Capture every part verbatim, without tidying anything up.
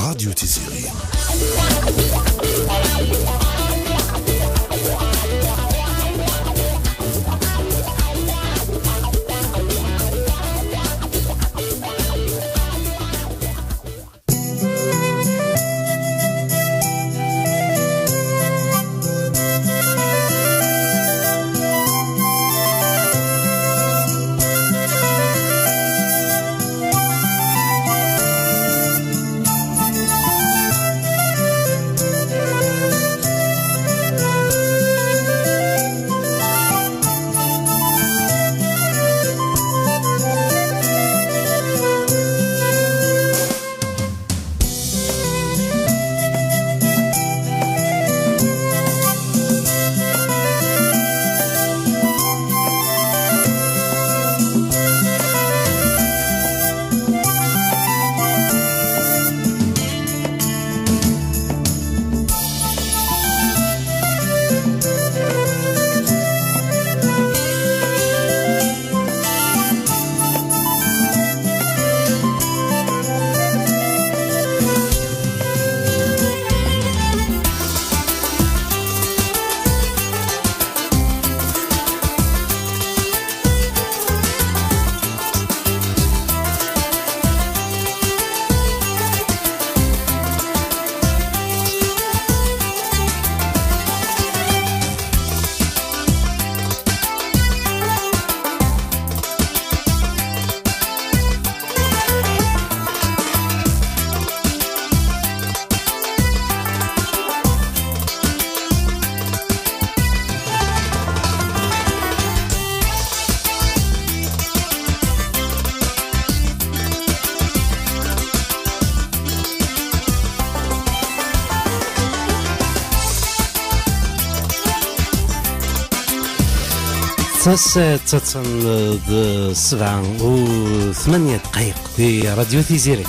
Radio Tiziri. Tasaɛet attan d sebɛa u tmanya dqayeq di Radio Tiziri.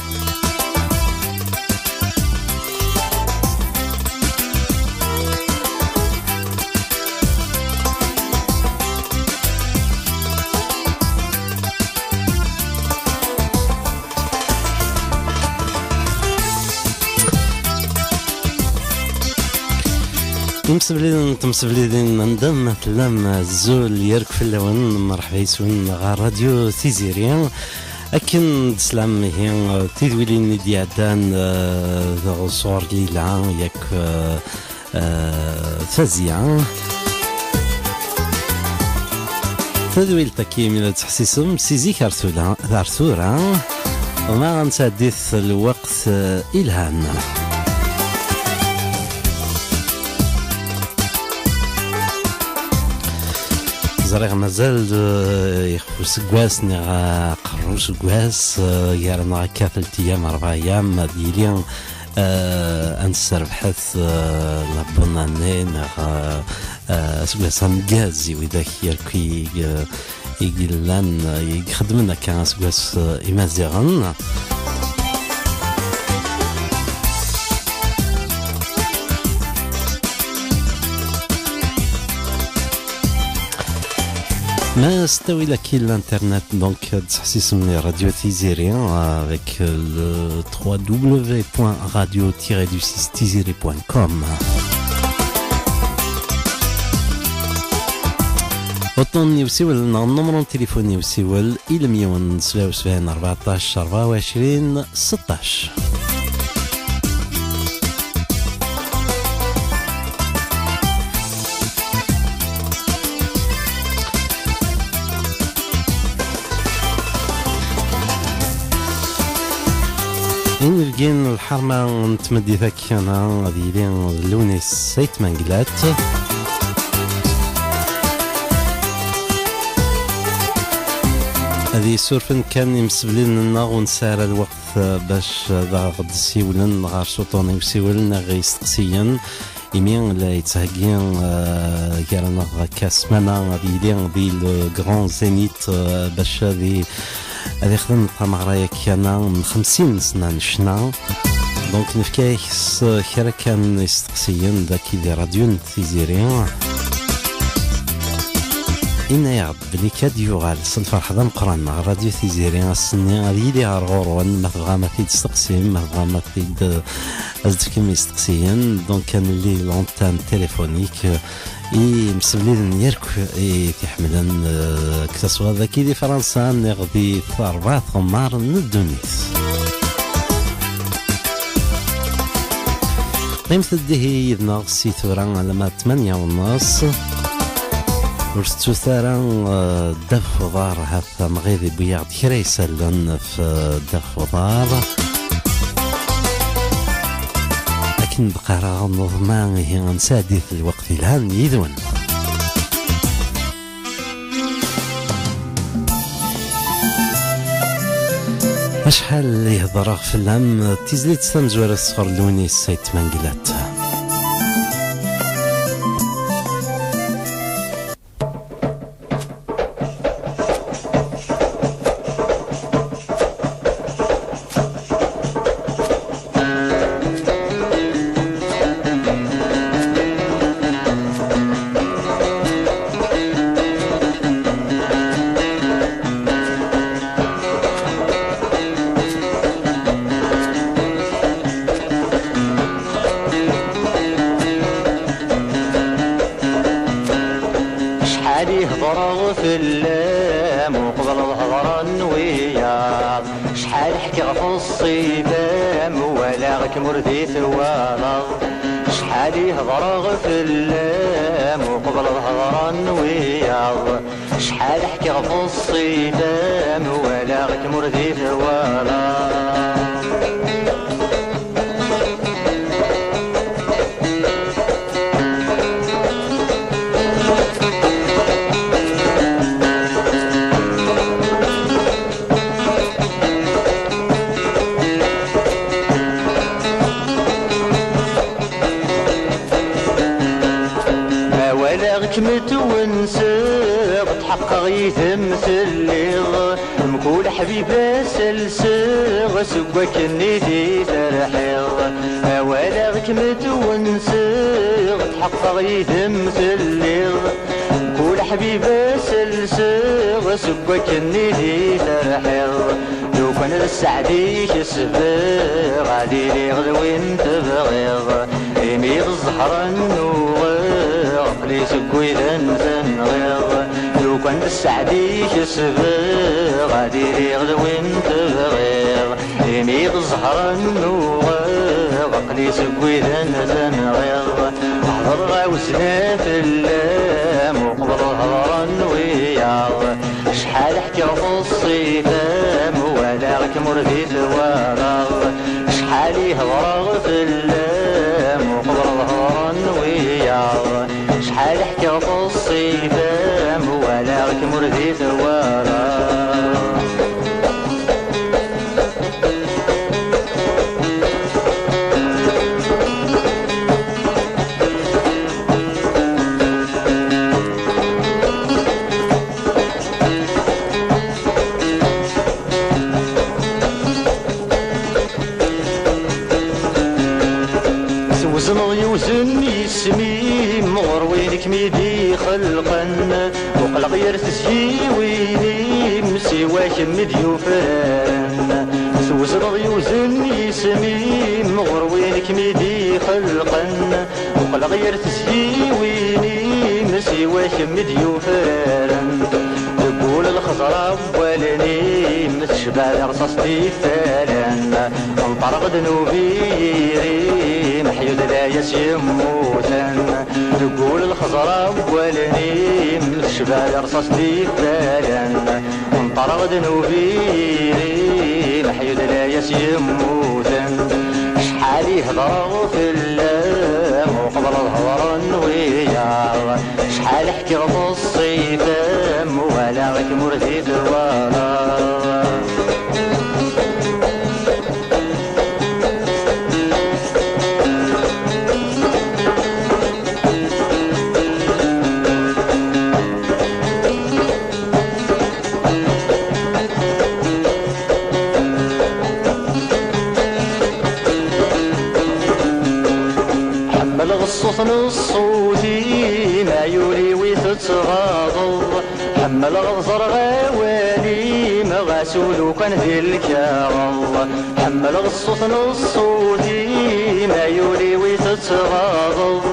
Imsebliden, timseblidin, anda ma tellam, azul yark fell-awen, mṛeḥba yes-wen ɣer Radio Tiziri. Akken d-teslam ihi, tidwilin i d-iɛeddan, eh, d ɣur Lila, yak, eh, eh, Fazia. Tadwilt-agi, mi la tettḥessisem, si zik ar tura, ar tura, ma ɣ nettɛeddi-t lweqt, eh, ilhan. Ẓriɣ mazal, eh, ixef useggas, neɣ, eh, aqerru useggas, eh, gar-aneɣ akka telt ayyam, rebɛa ayyam, ad yili, eh, ad nesserbeḥet, eh, la bonne année, neɣ, eh, eh, aseggas ameggaz i widak yark i, eh, i yellan, eh, i ixeddmen akka aseggas, eh, Imaziɣen. Ma s ttawil akkin l'internet, donc, ad tettḥessisem i Radio Tiziri, euh, avec, euh, le trois W point radio tiret du six tiziri point com. Uṭṭun n usiwel neɣ nnumru n tilifun n usiwel, ilem yiwen sebɛa u sebɛin rbeɛṭac rebɛa u ɛecrin seṭṭac. Inebgi n lḥerma n tmeddit-agi, ad yili d Lewnis Ayt Mengellat. Ad yessurfen kan imsefliden-nneɣ, ur nesɛi ara lweqt, eh, bac ad aɣ-d-ssiwlen ɣer s uṭṭun n usiwel neɣ isteqsiyen. Imi la yettheggi, eh, gar-aneɣ akka ssmana, ad yili di le Grand Zénith, eh, bac ad i-, ad ixdem tameɣra-agi n xemsin sna n ccna. Donc, nefka-ak s kra kan isteqsiyen daki di radyu n Tiziri. Yenna-yaɣ-d belli kad yuɣal s lferḥ d ameqqran ɣer Radio Tiziri ass-nni, ad yili ɣer ɣur-wen, ma tebɣam ad t-id-testeqsim, ma tebɣam ad t-id, eh, ad s-d-tefkem isteqsiyen. Donc, ad nelli l'antenne téléphonique, eh, i yimsefliden yakk i t-iḥemmlen, eh, que ce soit dagi di Fransa, neɣ di rebɛa tɣemmar n ddunit. Qqimet-d ihi yid-neɣ si tura alamma d tmanya u nneṣ. Ur tettut ara, eh, ddabex uḍar, ha-t amɣid yewwi-yaɣ-d kra isallen ɣef, eh, ddabex uḍar. Akken d-qqareɣ, neḍma ihi ad nesɛeddi lweqt yelhan yid-wen. Acḥal i hedṛeɣ fell-am, d tizlit tamezwarut sɣur Lewnis Ayt Mengellat. Acḥal i hedṛeɣ fell-am uqbel ad hedṛen wiyaḍ. Acḥal ḥkiɣ ɣef ṣṣifa-m, walaɣ-kem ur d-i-twalaḍ. Acḥal i hedṛeɣ fell-am uqbel ad hedṛen wiyaḍ. Acḥal ḥkiɣ ɣef ṣṣifa-m, walaɣ-kem ur d-i-twalaḍ. Ma walaɣ-kem twenseɣ, tḥeqqeɣ yid-m telliḍ. Mkul ḥbib aselseɣ, seg wakken i d-i terḥiḍ. Ma walaɣ-kem twenseɣ, tḥeqqeɣ yid-m telliḍ. Mkul ḥbib aselseɣ, seg wakken i d-i terḥiḍ. Lukan d sseɛd-ik sbeɣ, ad iliɣ d win tebɣiḍ. Imi d zzher nnuɣeɣ, aql-i seg widen tenɣiḍ. Lukan d sseɛd-ik sbeɣ, ad iliɣ d win tebɣiḍ. Imi d zzher nnuɣeɣ, aql-i seg widen tenɣiḍ. Hḍreɣ-awen fell-am, uqbel ad hedṛen wiyaḍ. Acḥal ḥkiɣ ɣef ṣṣifa-m, walaɣ-kem ur d-i-twalaḍ. Acḥal i hedṛeɣ fell-am, uqbel ad hedṛen wiyaḍ. Acḥal ḥkiɣ ɣef ṣṣifa-m, walaɣ-kem ur d-i-twalaḍ. Twezneḍ yiwzen yisem-im ɣur win i kem-id-ixelqen. Muqleɣ yir tezyiwin-im, siwa kemm i d-yufraren. Twezneḍ yiwzen yisem-im ɣur win i kem-id-ixelqen. Muqleɣ yir tezyiwin-im, siwa kemm i d-yufraren. Deg wul lxeẓra n wallen-im, tecba d rṣaṣ d ifalan. Nṭerɣ d nubir-im, ḥyud layas yemmuten. Deg wul lxeẓra n wallen-im, tecba d rṣaṣ d ifalan. Nṭerɣ d nubir-im, ḥyud layas yemmuten. Acḥal i hedṛeɣ fell-am, uqbel ad hedṛen wiyaḍ. Acḥal ḥkiɣ ɣef ṣṣifa-m, walaɣ-kem ur d-i-twalaḍ. Ɣeṣṣut n ṣṣut-im, ay ul-iw i tettɣaḍeḍ. Ḥemmleɣ ad ẓreɣ awal-im, ɣas ul ukan di lkaɣeḍ. Ḥemmleɣ ṣṣut n ṣṣut-im, ay ul-iw i tettɣaḍeḍ.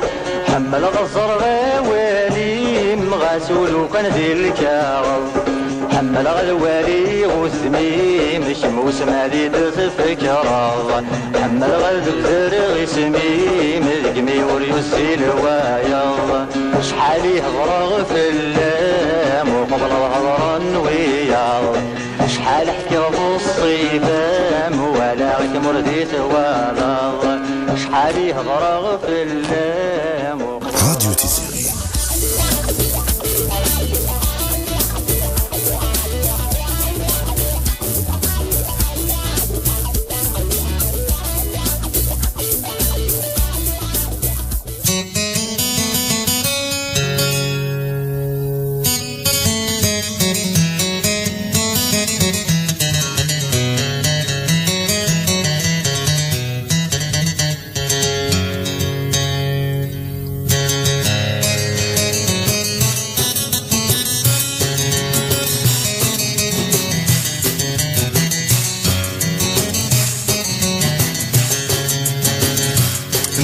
Ḥemmleɣ ad ẓreɣ awal-im, ɣas ul ukan di lkaɣeḍ. Ḥemmleɣ ad waliɣ udem-im, kemm usmad i d-tfekreḍ. Ḥemmleɣ ad bedreɣ isem-im, deg-m ur yuzil wayeḍ. Acḥal i hedreɣ fell-am, uqbel ad hedren wiyaḍ. Acḥal ḥkiɣ buṣṣifa-m, walaɣ-kem ur d-twalaḍ. Acḥal i hedreɣ fell-am. Radio Tiziri.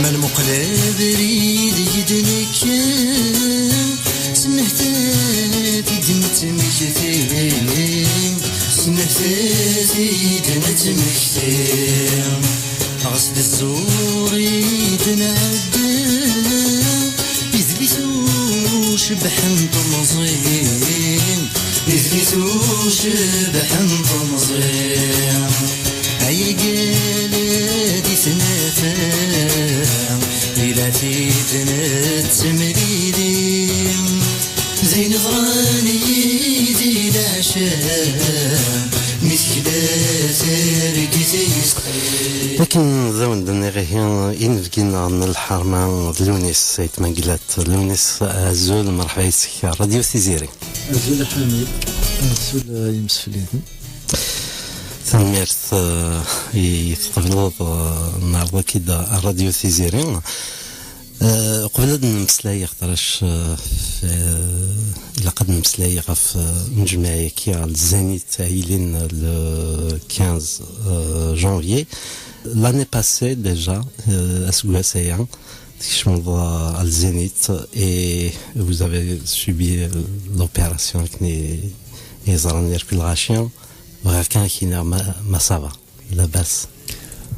Ma nmuqel abrid i d-nekken, smehtat-id nettmekti, smehtat-id nettmekti. Ɣas d ẓẓur i d-nɛedda, idli-s ucebḥ n temẓi, idli-s ucebḥ n temẓi. Ay agal di tnafa, ila-t-id nettemlili. Zin ẓran yid-i leɛca, mi tekla targit-is. Akken d awen-d-nniɣ ihi, inebgi-nneɣ n lḥerma d Lunis Ayt Mangellat. Lunis, azul, mṛeḥba yes-k, Radio Tiziri. Azul a Ḥamid, azul a yimsefliden. Tanemmirt, eh, i tqebleḍ, eh, neɛreḍ-ak-id Radio Tiziri. Eh, qbel ad nemmeslay, axaṭer, eh, f-, eh, ilaq ad nemmeslay ɣef, eh, unejmaɛ-agi ɣer Zenit, ay yilin le quinze, eh, janvier. L'année passée déjà, eh, aseggas aya, tkecmeḍ, eh, ɣer Zenit et vous avez subi, eh, l'opération akken i, i ẓran irkel lɣaci. Bɣiɣ kan ad k-iniɣ ma, ma ça va. Labas.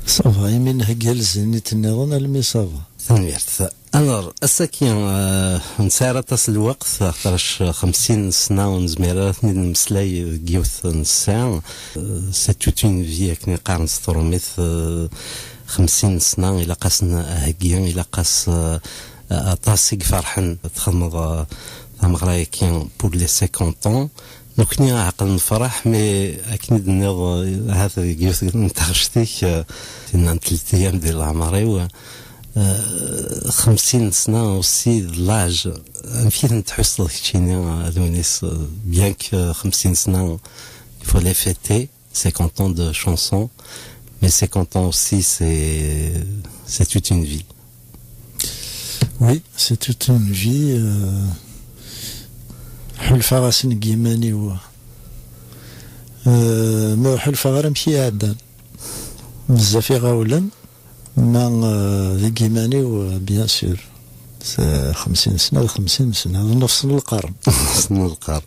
Ça va, imi nhegga lzinit nniḍen, almi ça va. Tanemmirt. Alors, ass-agi, euh, ur nesɛi ara aṭas n lweqt, axaṭer xemsin sna ur nezmir ara ad ten-id-nemmeslay deg yiwet n ssaɛa. Euh, c'est toute une vie, akken i qqaren s trumit, euh, xemsin sna, ilaq-as nheggi, ilaq-as, euh, aṭas i iferḥen. Txedmeḍ, euh, tameɣra-agi pour les cinquante ans. Nekni ɛaqel nefṛeḥ, mais akken i d-tenniḍ, ahat deg yiwet n taɣect-ik, eh, tinna n telt ayyam di leɛmer-iw, eh, xemsin sna aussi d l'âge, amek i tent-tḥusseḍ keččini, a Lunis, eh, bien que xemsin sna, il faut les fêter, cinquante ans de chansons, mais cinquante ans aussi, c'est, c'est toute une vie. Oui, c'est toute une vie, euh, ḥulfaɣ-asen deg yiman-iw. Euh, ma ur ḥulfaɣ ara amek i iɛeddan. Bezzaf i ɣawlen, ma, euh, deg yiman-iw, euh, bien sûr. C'est xemsin sna, d xemsin sna, d nnefs n lqern. Nnefs n lqern.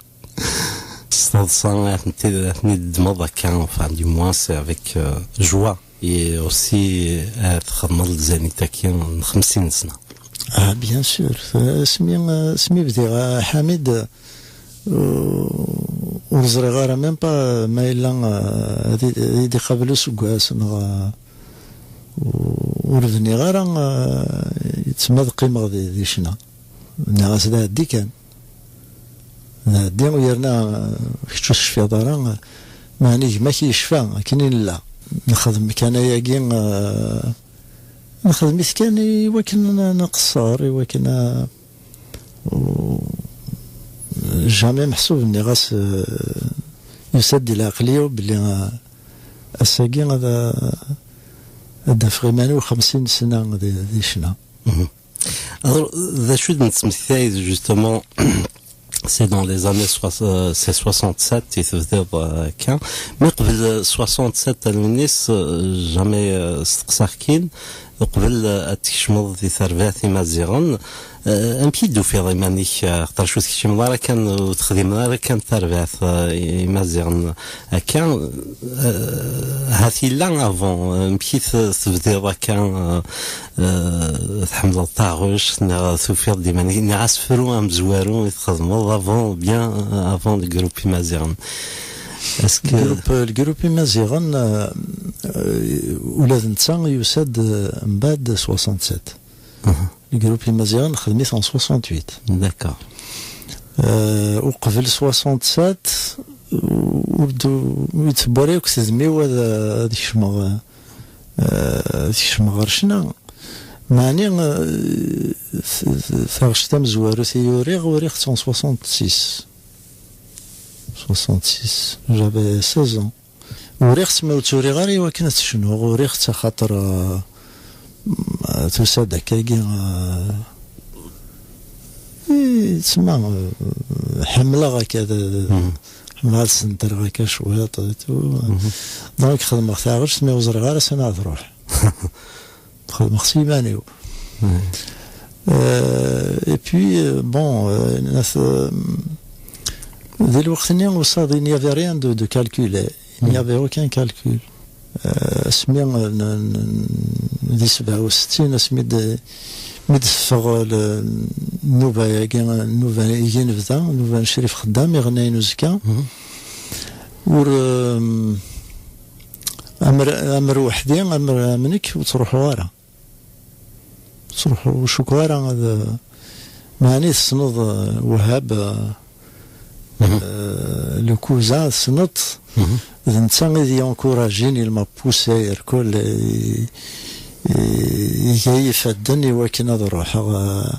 S teḍsa, ad ten-id-, ad ten-id-ddmeḍ akka, enfin, du moins, c'est avec, euh, joie. Et aussi, euh, ad txedmeḍ lzanit-agi n xemsin sna. Ah, bien sûr. Asmi, asmi bdiɣ, a Ḥamid, euh, ur ẓriɣ ara même pas ma yella, euh, ad i-, ad yi-d-iqabel useggas neɣ, euh, ur bniɣ ara, euh, yettma ad qqimeɣ di, di ccna. Nniɣ-as d aɛeddi kan. D aɛeddi, u yerna, eh, kečč ur tecfiḍ ara, eh, meɛna gma-k yecfa, akken i nella. Nexdem kan ayagi, eh, nexdem-it kan i wakken n-, nqeṣṣer, i wakken, eh, u-, jamais meḥsub nniɣ-as, eh, yusa-d di leɛqel-iw belli, eh, ass-agi ad, ad d-afeɣ iman-iw xemsin sna di, di ccna. Mhm. Alors, d acu i d-nettmektay, justement, c'est dans les années soix- euh, c'est soixante-sept i tebdiḍ, euh, akka. Mais qbel soixante-sept, allen-is, euh, jamais, euh, steqsaɣ-k-in, uqbel, euh, ad tkecmeḍ di terbaɛt imaziɣen, euh, amek i d-tufiḍ iman-ik, euh, xaṭer ur tekcimeḍ ara kan, ur texdimeḍ ara kan tarbaɛt, euh, imaziɣen akka, euh, hat yella avant, euh, amek i t- tebdiḍ akka, euh, euh, tḥemmleḍ taɣect, neɣ tufiḍ-d iman-ik, neɣ asefru amezwaru i txedmeḍ avant, bien, euh, avant le groupe imaziɣen. Est-ce que... Le groupe, le groupe imaziɣen, euh, euh, ula d netta yusa-d, euh, mbaɛd soixante-sept. Le groupe imaziɣen xedmet en soixante-huit. D'accord. Euh, uqbel soixante-sept, ur d- ur yettewwi ara akk tedmi-w ad, ad kecmeɣ, euh, ad kecmeɣ ɣer ccna. Meɛni, euh, t- t- taɣect tamezwarut i uriɣ, uriɣ-tt en soixante-six. Soixante-six, j'avais seize ans. Uriɣ-tt, ma ur tt-uriɣ ara i wakken ad tt-cnuɣ, uriɣ-tt axaṭer, euh, tusa-d akkagi, euh, i, tsemma, euh, ḥemmleɣ akka, d- ḥemmleɣ ad sentreɣ akka cwiṭ et tout. Donc xedmeɣ taɣect, mi ur ẓriɣ ara sani ad truḥ. Xedmeɣ s yiman-iw. Euh, et puis, euh, bon, euh, nat- euh, di lweqt-nni, usaḍ, il n'y avait rien de, de calculé. Il n'y avait aucun calcul. Euh, asmi, euh, n- n- di sebɛa u settin, asmi d- mi d-teffeɣ, euh, le- nnuba-agi, nnuba-agi nebda, nnuba n Crif Xeddam, iɣennayen uzekka. Ur, euh, amer, amer weḥdi, amer am nekk, ur ttruḥuɣ ara. Ttruḥuɣ, ur cukkeɣ ara ad, meɛni tessneḍ, euh, Wahab, euh, euh, le cousin, tessneḍ-t, d netta i d-yencouragin, il m'a poussé, irkul, i- i- iga-yi ifadden i wakken ad ruḥeɣ, euh,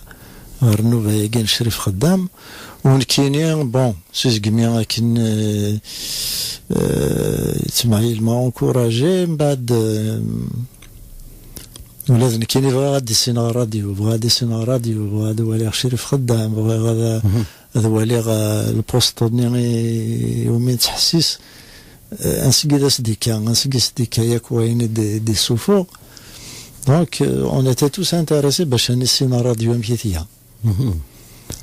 ɣer nnuba-agi n Crif Xeddam. U nekkini, bon, si segmi akken, euh, euh, yettmeɛyil ma encouragé, mbaɛd, euh, ula d nekkini bɣiɣ ad d-issineɣ rradyu, bɣiɣ ad d-issineɣ rradyu, bɣiɣ ad waliɣ Crif Xeddam, bɣiɣ ad, ad waliɣ, euh, lpost-nni i, i umi nettḥessis, euh, ansi i d as-d-ikka, ansi i as-d-ikka yakk wayen i d- i d-issuffuɣ. Donc, euh, on était tous intéressés bac ad nissin rradyu amek i tga.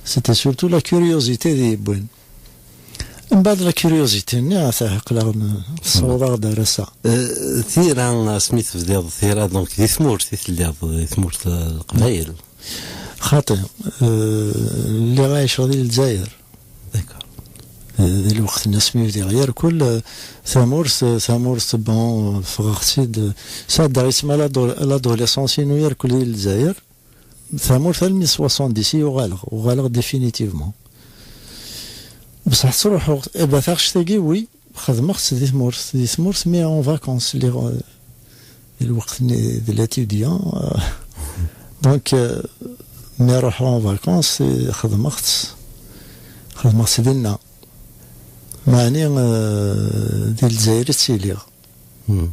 C'était surtout la curiosité d-yewwin. Mbaɛd la curiosité-nni, ata aql-aɣ n- tessaweḍ-aɣ-d ar ass-a. Euh, tira, asmi tebdiḍ tira, donc di tmurt i telliḍ, di tmurt, euh, Leqbayel. Xaṭi, euh, lliɣ ɛiceɣ di Lezzayer. D'accord. Euh, di lweqt-nni asmi bdiɣ, yerkul, euh, tamurt, euh, tamurt, bon, ffɣeɣ-tt-id, euh, sɛeddaɣ yetma l'ado- l'adolescence-inu yerkul di Lezzayer. Tamurt almi soixante-dix i uɣaleɣ, uɣaleɣ définitivement. Bṣeḥ ttruḥuɣ, eh ben, taɣect-agi, oui, xedmeɣ-tt di tmurt, di tmurt, mais en vacances, lliɣ, euh, di lweqt-nni d l'étudiant, euh, donc, euh, mi ruḥeɣ en vacances, eh, xedmeɣ-tt, xedmeɣ-tt dinna. Meɛni, euh, di Lezzayer i ttiliɣ. Hmm.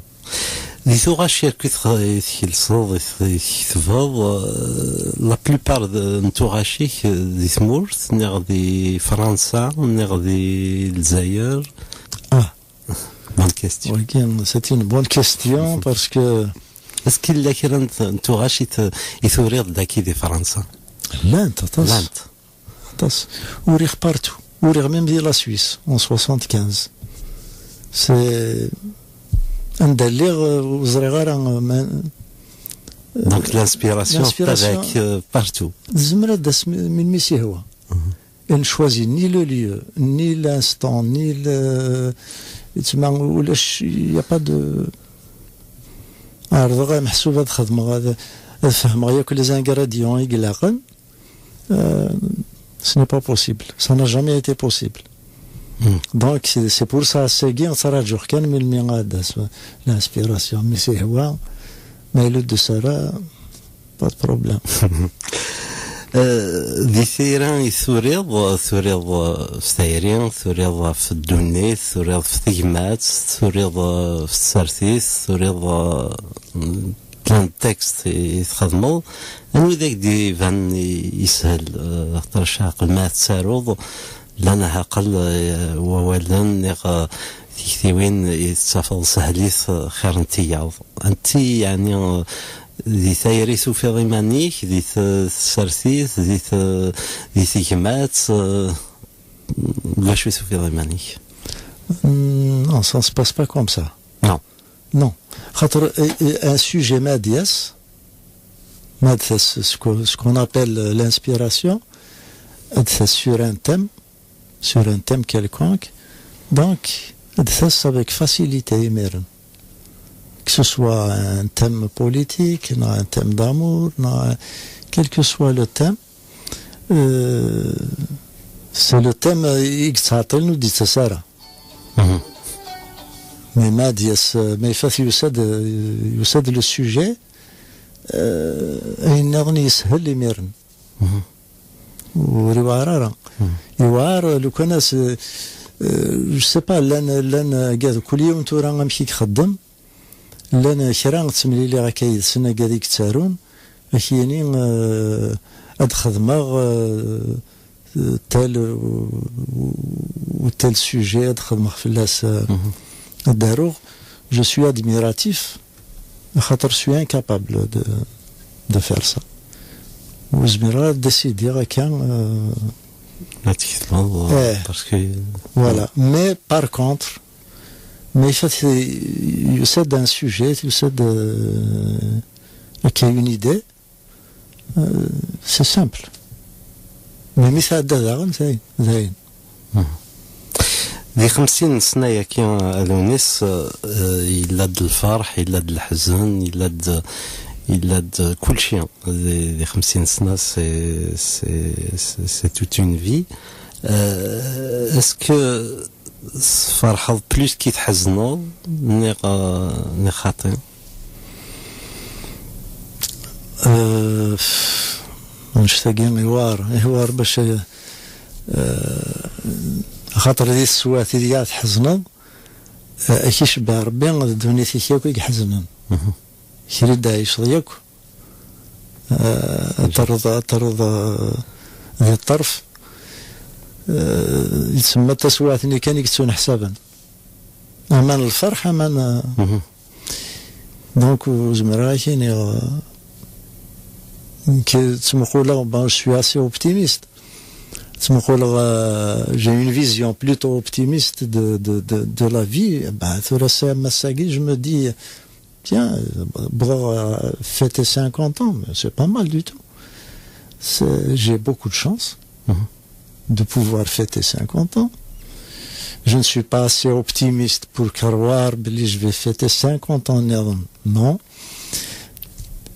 Di tuɣac yakk i tx- i tkelseḍ, i t- i tketbeḍ, euh, la plupart de- n tuɣac-ik, euh, di tmurt, neɣ di Fransa, neɣ di Lezzayer? Ah. Bonne question. Wagi, c'est une bonne question parce que... Est-ce qu'il y a kra n t- n tuɣac i t- i turiḍ daki di Fransa? Llant, aṭas. Llant. Aṭas. Uriɣ partout. Uriɣ même di la Suisse, en soixante-quinze. C'est anda lliɣ, euh, ur ẓriɣ ara, euh, ma- Donc l'inspiration, l'inspiration avec, euh, partout. Tzemreḍ ad as-, melmi s-yehwa. Mhm. Elle ne choisit ni le lieu, ni l'instant, ni le, yettma ulac, il y a pas de... Ɛerḍeɣ meḥsub ad xedmeɣ, ad, ad fehmeɣ yakk les ingrédients i ilaqen. Euh, ce n'est pas possible. Ça n'a jamais été possible. Hmm. Donc, c'est, c'est pour ça, ass-agi, ttṛaǧuɣ kan melmi ad d-tas l'inspiration. Mi s-yehwa, ma yella ur d-tusi ara, pas de problème. Euh, di tira i turiḍ, turiḍ, euh, f tayri, turiḍ ɣef ddunit, turiḍ f tegmat, turiḍ, euh, f tsertit, turiḍ, euh, plein de textes i txedmeḍ. Anwa i d ak-d-iban i- yeshel, eh, xaṭer aɛaqel ma tettaruḍ, llan aɛaqel, eh, wawalen neɣ, eh, tiktiwin i tettafeḍ sehlit, eh, xir n tiyaḍ. Anti, yeɛni, eh, di tayri tufiḍ iman-ik, di t- tsertit, di t- di tegmat, eh, deg wacu i tufiḍ iman-ik? Hmm, non, ça se passe pas comme ça. Non. Non. Xaṭer, eh, eh, un sujet ma d-yas, ma d-tas, ce que- ce qu'on appelle l'inspiration, ad d-tas sur un thème, sur un thème quelconque, donc ad d-tas avec facilité, imiren. Que ce soit un thème politique, neɣ un thème d'amour, neɣ quel que soit le thème, euh, c'est le thème i yettɛeṭṭilen ur d-yettas ara. Mais ma d-yas, ma ifat yusa-d, yusa-d le sujet, euh, ayen nniḍen yeshel imiren. Ur iwɛer ara. Iwɛer, lukan as, euh, je sais pas, llan, llan, agad, kul yiwen tura amek i ixeddem, llan kra ttemliliɣ akka yid-sen, agad i yettarun, ak-yini, euh, ad xedmeɣ, euh, tel ou, ou tel sujet, ad xedmeɣ fell-as, euh, ad d-aruɣ. Je suis admiratif, axaṭer je suis incapable de, de faire ça. Ur zmireɣ ad décidiɣ akka, euh, ad tketbeḍ, eh, parce que voilà. Mais par contre, ma ifat yusa-d un sujet, yusa-d, euh, akka une idée, euh, c'est simple. Mais mi tɛedda daɣen, d ayen, d ayen. Di xemsin sna-yagi, a Lunis, eh, yella-d lferḥ, yella-d leḥzen, yella-d, yella-d kulci. Di, di xemsin sna, c'est, c'est, c'est, c'est toute une vie. Euh, est-ce que tferḥeḍ plus ki tḥezneḍ, neɣ, eh, neɣ xaṭi? Euh, annect-agi iwar, iwar bac, euh, xaṭer di teswiɛt ideg ara tḥezneḍ, euh, ad k-icebbeɛ Rebbi, d ddunit-ik akk i iḥeznen. Kra i d-ɛiceḍ yakk, euh, ad terreḍ, ad terreḍ, euh, di ṭṭerf, euh, yettsemma taswiɛt-nni kan i yettuneḥsaben. Aman lferḥ, aman, euh, donc, ur zmireɣ ad k-iniɣ, euh, nekk ttmuquleɣ, bon, je suis assez optimiste. Ttmuquleɣ, euh, j'ai une vision plutôt optimiste de, de, de, de la vie. Bah, tura ass-a, ass-agi, je me dis, tiens, euh, wwḍeɣ à fêter cinquante ans, mais c'est pas mal du tout. C'est, j'ai beaucoup de chance de pouvoir fêter cinquante ans. Je ne suis pas assez optimiste pour croire que je vais fêter cinquante ans. Non.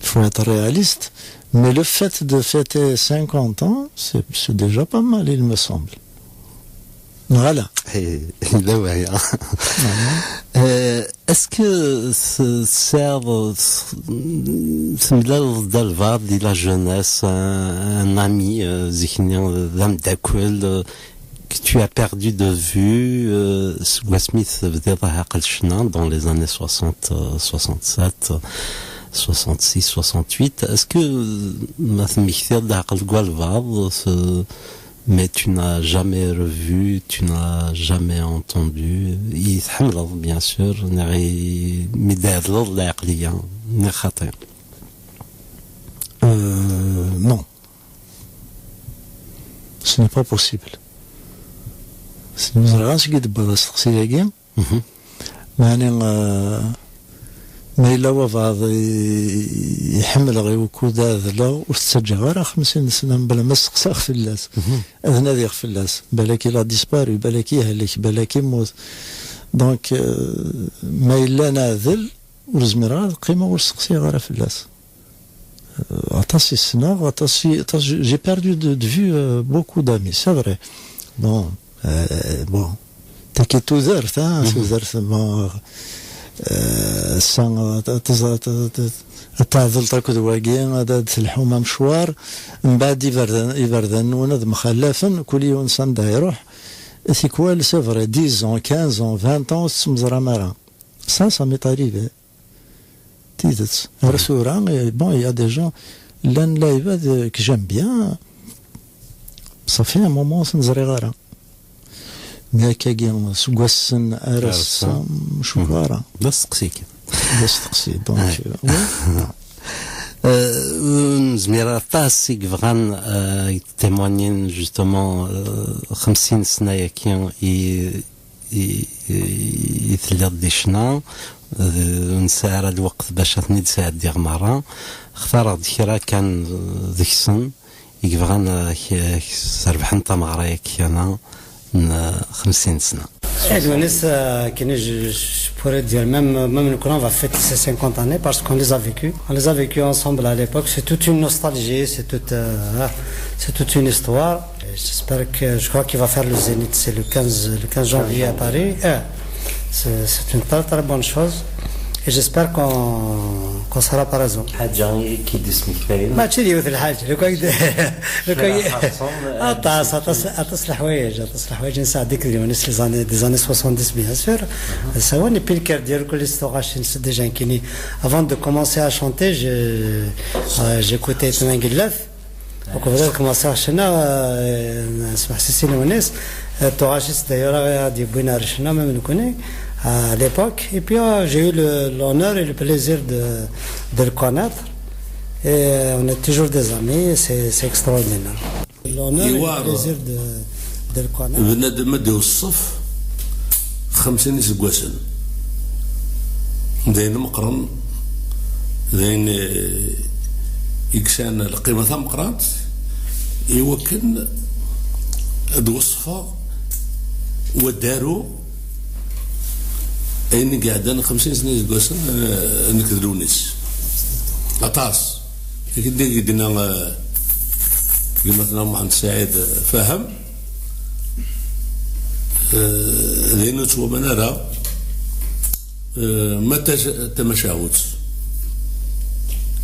Il faut être réaliste. Mais le fait de fêter cinquante ans, c'est, c'est déjà pas mal, il me semble. Voilà. Eh, la waya. Euh, est-ce que ce, ce, temlaleḍ d albaɛḍ di la jeunesse, un, un ami, euh, zik-nni, d ameddakel, euh, que tu as perdu de vue, euh, seg wasmi tebdiḍ aɛaqel ccna, dans les années soixante, euh, soixante-sept, euh, soixante-six, soixante-huit. Est-ce que, euh, ma temmektiḍ-d aɛaqel deg walbaɛḍ, ce, mais tu n'as jamais revu, tu n'as jamais entendu, i tḥemmleḍ, bien sûr, neɣ i, mi d-tɛedleḍ lɛeqliya, neɣ xaṭi? Euh, non. Ce n'est pas possible. Si ẓriɣ ansi i d-tewwiḍ asteqsi-agi. Meɛni, euh, ma yella wabɛaḍ i, i ḥemmleɣ i wukud ɛedleɣ, ur t-ttaǧǧaɣ ara xemsin sna mebla ma steqsaɣ fell-as. Ad nadiɣ fell-as. Balak il a disparu, balak yehlek, balak yemmut. Donc, euh, ma yella neɛdel, ur zmireɣ ad qqimeɣ ur steqsiɣ ara fell-as. Euh, aṭas i ssneɣ, aṭas i, aṭas, j'ai j'ai perdu de, de vue, euh, beaucoup d'amis, c'est vrai. Bon, euh, bon. Tagi d tudert, hein, tudert, bon, euh, ass-a, euh, ad teẓ-, ad, ad, ad tɛedleḍ akked wagi, ad, ad telḥum amecwar, mbeɛd iberdan, iberdan-nwen ad mxallafen, kul yiwen s anda iruḥ, tikwal, c'est vrai, dix ans, quinze ans, vingt ans, ur tettemẓram ara. Ça, ça m'est arrivé. Tidet. Ar tura, eh, bon, il y a des gens, llan lɛibad, eh, que j'aime bien. Ça fait un moment ur ten-ẓriɣ ara. Mais akkagi, seg wassen ar ass-a, ur cukkeɣ ara. D asteqsi kan. D asteqsi, donc, euh, ouais. Euh, nezmir aṭas i yebɣan, euh, témoigner, justement, euh, xemsin sna-yagi i, i, i telliḍ di ccna, euh, ur nesɛi ara lweqt bac ad ten-id-sɛeddiɣ merra. Xtareɣ-d kra kan, euh, deg-sen i yebɣan, euh, k-, k-, srebḥen tameɣra-yagi kan n, euh, xemsin sna. Et Lounis, euh, qui nous, je, je pourrais dire, même, même nous, on va fêter ces cinquante années parce qu'on les a vécues. On les a vécues ensemble à l'époque. C'est toute une nostalgie, c'est toute, euh, hein, c'est toute une histoire. Et j'espère que, je crois qu'il va faire le Zénith, c'est le quinze, le quinze janvier à Paris. Euh, c'est, c'est une très, très bonne chose. Et j'espère qu'on, qu'on sera présent. حاجة كي ديسمك باين. ماشي ديال الحاجة، لو كان، لو كان، شي حاجة خاصة، aṭas, aṭas, aṭas n leḥwayeǧ, aṭas n leḥwayeǧ نسعى ديك اليوم، c'est les années, des années soixante-dix, bien sûr. Ça va, et puis le cœur ديال كل histoire, c'est déjà inquiété. Avant de commencer à chanter, je, euh, j'écoutais Tnangilaf. Donc, vous avez commencé à chanter, euh, c'est Lounis. Euh, Torachis, d'ailleurs, a dit, bon, à chanter, même nous connaît, à l'époque. Et puis, euh, j'ai eu le, l'honneur et le plaisir de, de le connaître. Et on est toujours des amis, c'est, c'est extraordinaire. L'honneur et le plaisir de, de le connaître. Bnadem ad iweṣṣef xemsin iseggasen. D ayen meqqren, d ayen, eh, i yesɛan lqima tameqqrant, i wakken ad weṣfeɣ u ad d-aruɣ ayen i iɛeddan xemsin sna iseggasen, eh, nekk d Lounis. Aṭas. Akken i d-yenna, eh, gma-tneɣ Muḥend Saɛid, eh, Faham, eh, d ayen ur ttwaman ara, eh, ma ta-, tamacahut.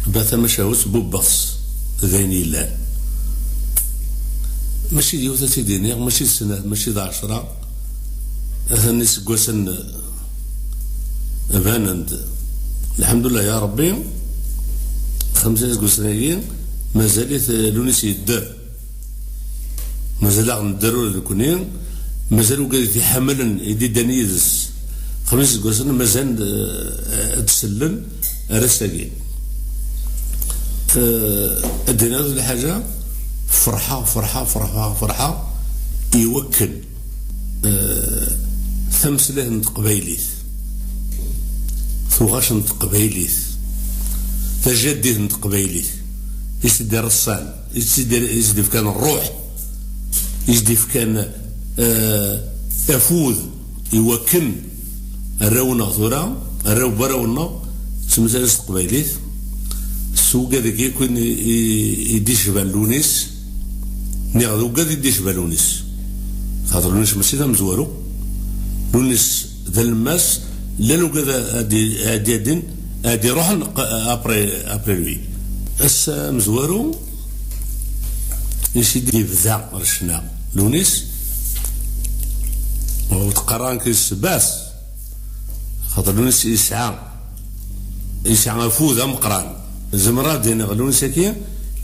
Ba tamacahut, bubbeɣ-tt d ayen yellan. Mačči d yiwet ad tt-id-iniɣ, mačči d snat, mačči d ɛecra. Atan iseggasen, eh, banen-d. Lḥemdullah ya Ṛebbi, xemsa iseggasen-agi, mazal-it, eh, Lounis yedder. Mazal-aɣ nedder ula d nekni, mazal ugad i t-iḥemmlen, i d-iddan yid-s. Xemsa iseggasen, mazal, eh, ad d-sellen ar ass-agi. Eh, ad d-iniɣ lḥaǧa, ferḥeɣ, ferḥeɣ, ferḥeɣ, ferḥeɣ, i wakken, eh, tameslayt n teqbaylit, tuɣac n teqbaylit, tajaddit n teqbaylit, i s-d-ireṣṣan, i s-d-, i s-d-ifkan ṛṛuḥ, i s-d-ifkan, eh, afud i wakken arraw-nneɣ tura, arraw n warraw-nneɣ, ttmeslayen s teqbaylit, s ugad-agi akk i, i, i d-icban Lounis, niɣ d ugad i d-icban Lounis. Xaṭer Lounis mačči d amezwaru, Lounis d alemmas, llan ugad ad, ad, ad d-iɛeddin, ad d-iruḥen q-, après, après lui. Ass amezwaru, i s-id-ibda ɣer ccna Lounis, ur teqqar ara nekk s sebbat, xaṭer Lounis yesɛa, yesɛa afud ameqqran. Zemreɣ ad d-iniɣ Lounis-agi,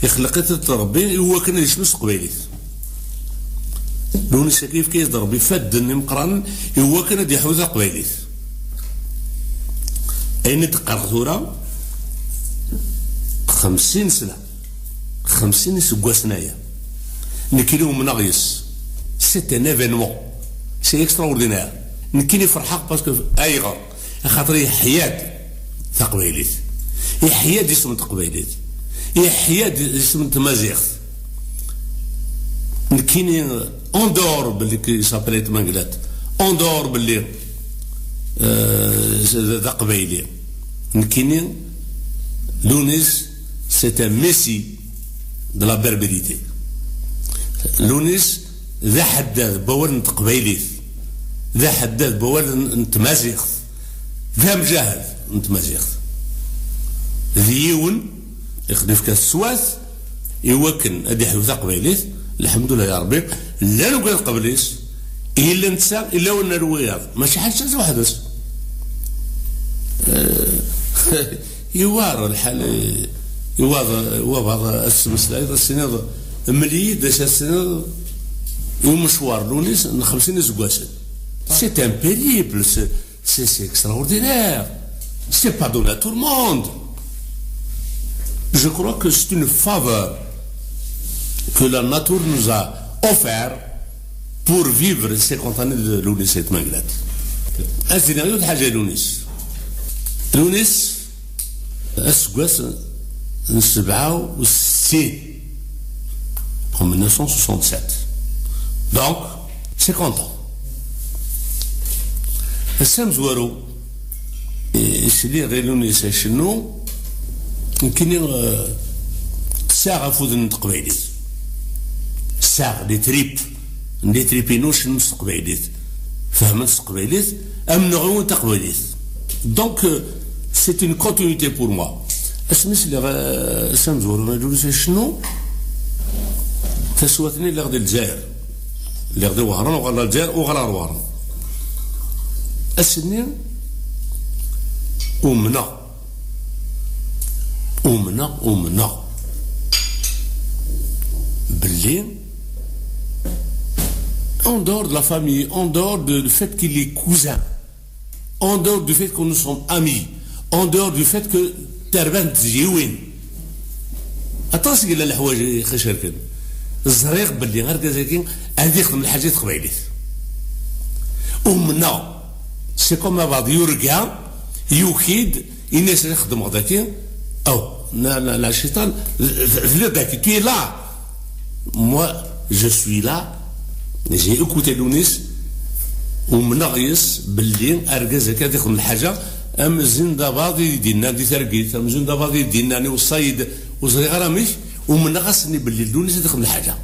ixleq-it-id Ṛebbi i wakken ad yecnu s teqbaylit. Lounis-agi yefka-yas-d Ṛebbi ifadden imeqqranen i wakken ad iḥuza taqbaylit. Ayen i d-qqareɣ tura, xemsin sna, xemsin iseggasen aya. Nekkini umneɣ yes. C'est un événement. C'est extraordinaire. Nekkini ferḥeɣ parce que ayɣer? Axaṭer yeḥya-d taqbaylit. Yeḥya-d isem n teqbaylit. Yeḥya-d isem n tmaziɣt. Nekkini, en dehors belli ki s'appelait Tmanglat, en dehors belli, euh, d, d aqbayli. Nekkini, Lounis, c'est un messie de la berbérité. Lounis d aḥeddad n wawal n teqbaylit, d aḥeddad n wawal n, n tmaziɣt, d amjahed n tmaziɣt. D yiwen i ɣ-d-ifka teswat i wakken ad iḥyu taqbaylit. Lḥemdullah ya Ṛebbi, llan ugad qbel-is, illa netta, illa win n wiyaḍ, mačči ḥaca weḥd-s. Eh, Iwar lḥal, iwar, iwar ad tettmeslayeḍ, ad s-tiniḍ, mel-iyi-d acu ad s-tiniḍ i umecwar Lunis n xemsin iseggasen. C'est un périple, c'est, c'est, c'est extraordinaire. C'est pas donné à tout le monde. Je crois que c'est une faveur que la nature nous a offert pour vivre les cinquante années de Lounis Ayt Mengellat. Ad s-iniɣ yiwet lḥaǧa i Lounis. Lounis, aseggas n sebɛa u settin, en mille neuf cent soixante-sept. Donc, cinquante ans. Ass amezwaru, sliɣ i Lounis icennu, nekkini, eh, ttesɛeɣ afud n teqbaylit. Ttesɛeɣ les tripes, les tripes-inu cennun s teqbaylit. Fehmen s teqbaylit, am neɣ taqbaylit. Donc, euh, c'est une continuité pour moi. Asmi sliɣ, euh, ass amezwaru i Lounis icennu, taswiɛt-nni lliɣ di Lezzayer. Lliɣ di Wehran, uɣaleɣ ɣer Lezzayer, uɣaleɣ ɣer Wehran. Ass-nni, umneɣ. Umneɣ, umneɣ. Belli, en dehors de la famille, en dehors de, du fait qu'il est cousin, en dehors du fait que nous sommes amis, en dehors du fait que terban tjiwin, aṭas i yella leḥwayeǧ i ɣ-icerken. Ẓriɣ belli argaz-agi ad ixdem lḥaǧa i teqbaylit. Umneɣ. C'est comme abaḍ yurga, yuki-d, ini-as ad xedmeɣ daki. Oh, la, la, la cciṭan, tella daki, tu es là. Moi, je suis là. J'ai écouté Lounis. Umneɣ yes belli argaz-agi ad ixdem lḥaǧa am Zindabaḍ i d-yenna di targit, am Zindabaḍ i d-yenna i uṣayid, ur ẓriɣ ara amek. Umneɣ ass-nni belli Lounis ad ixdem lḥaǧa.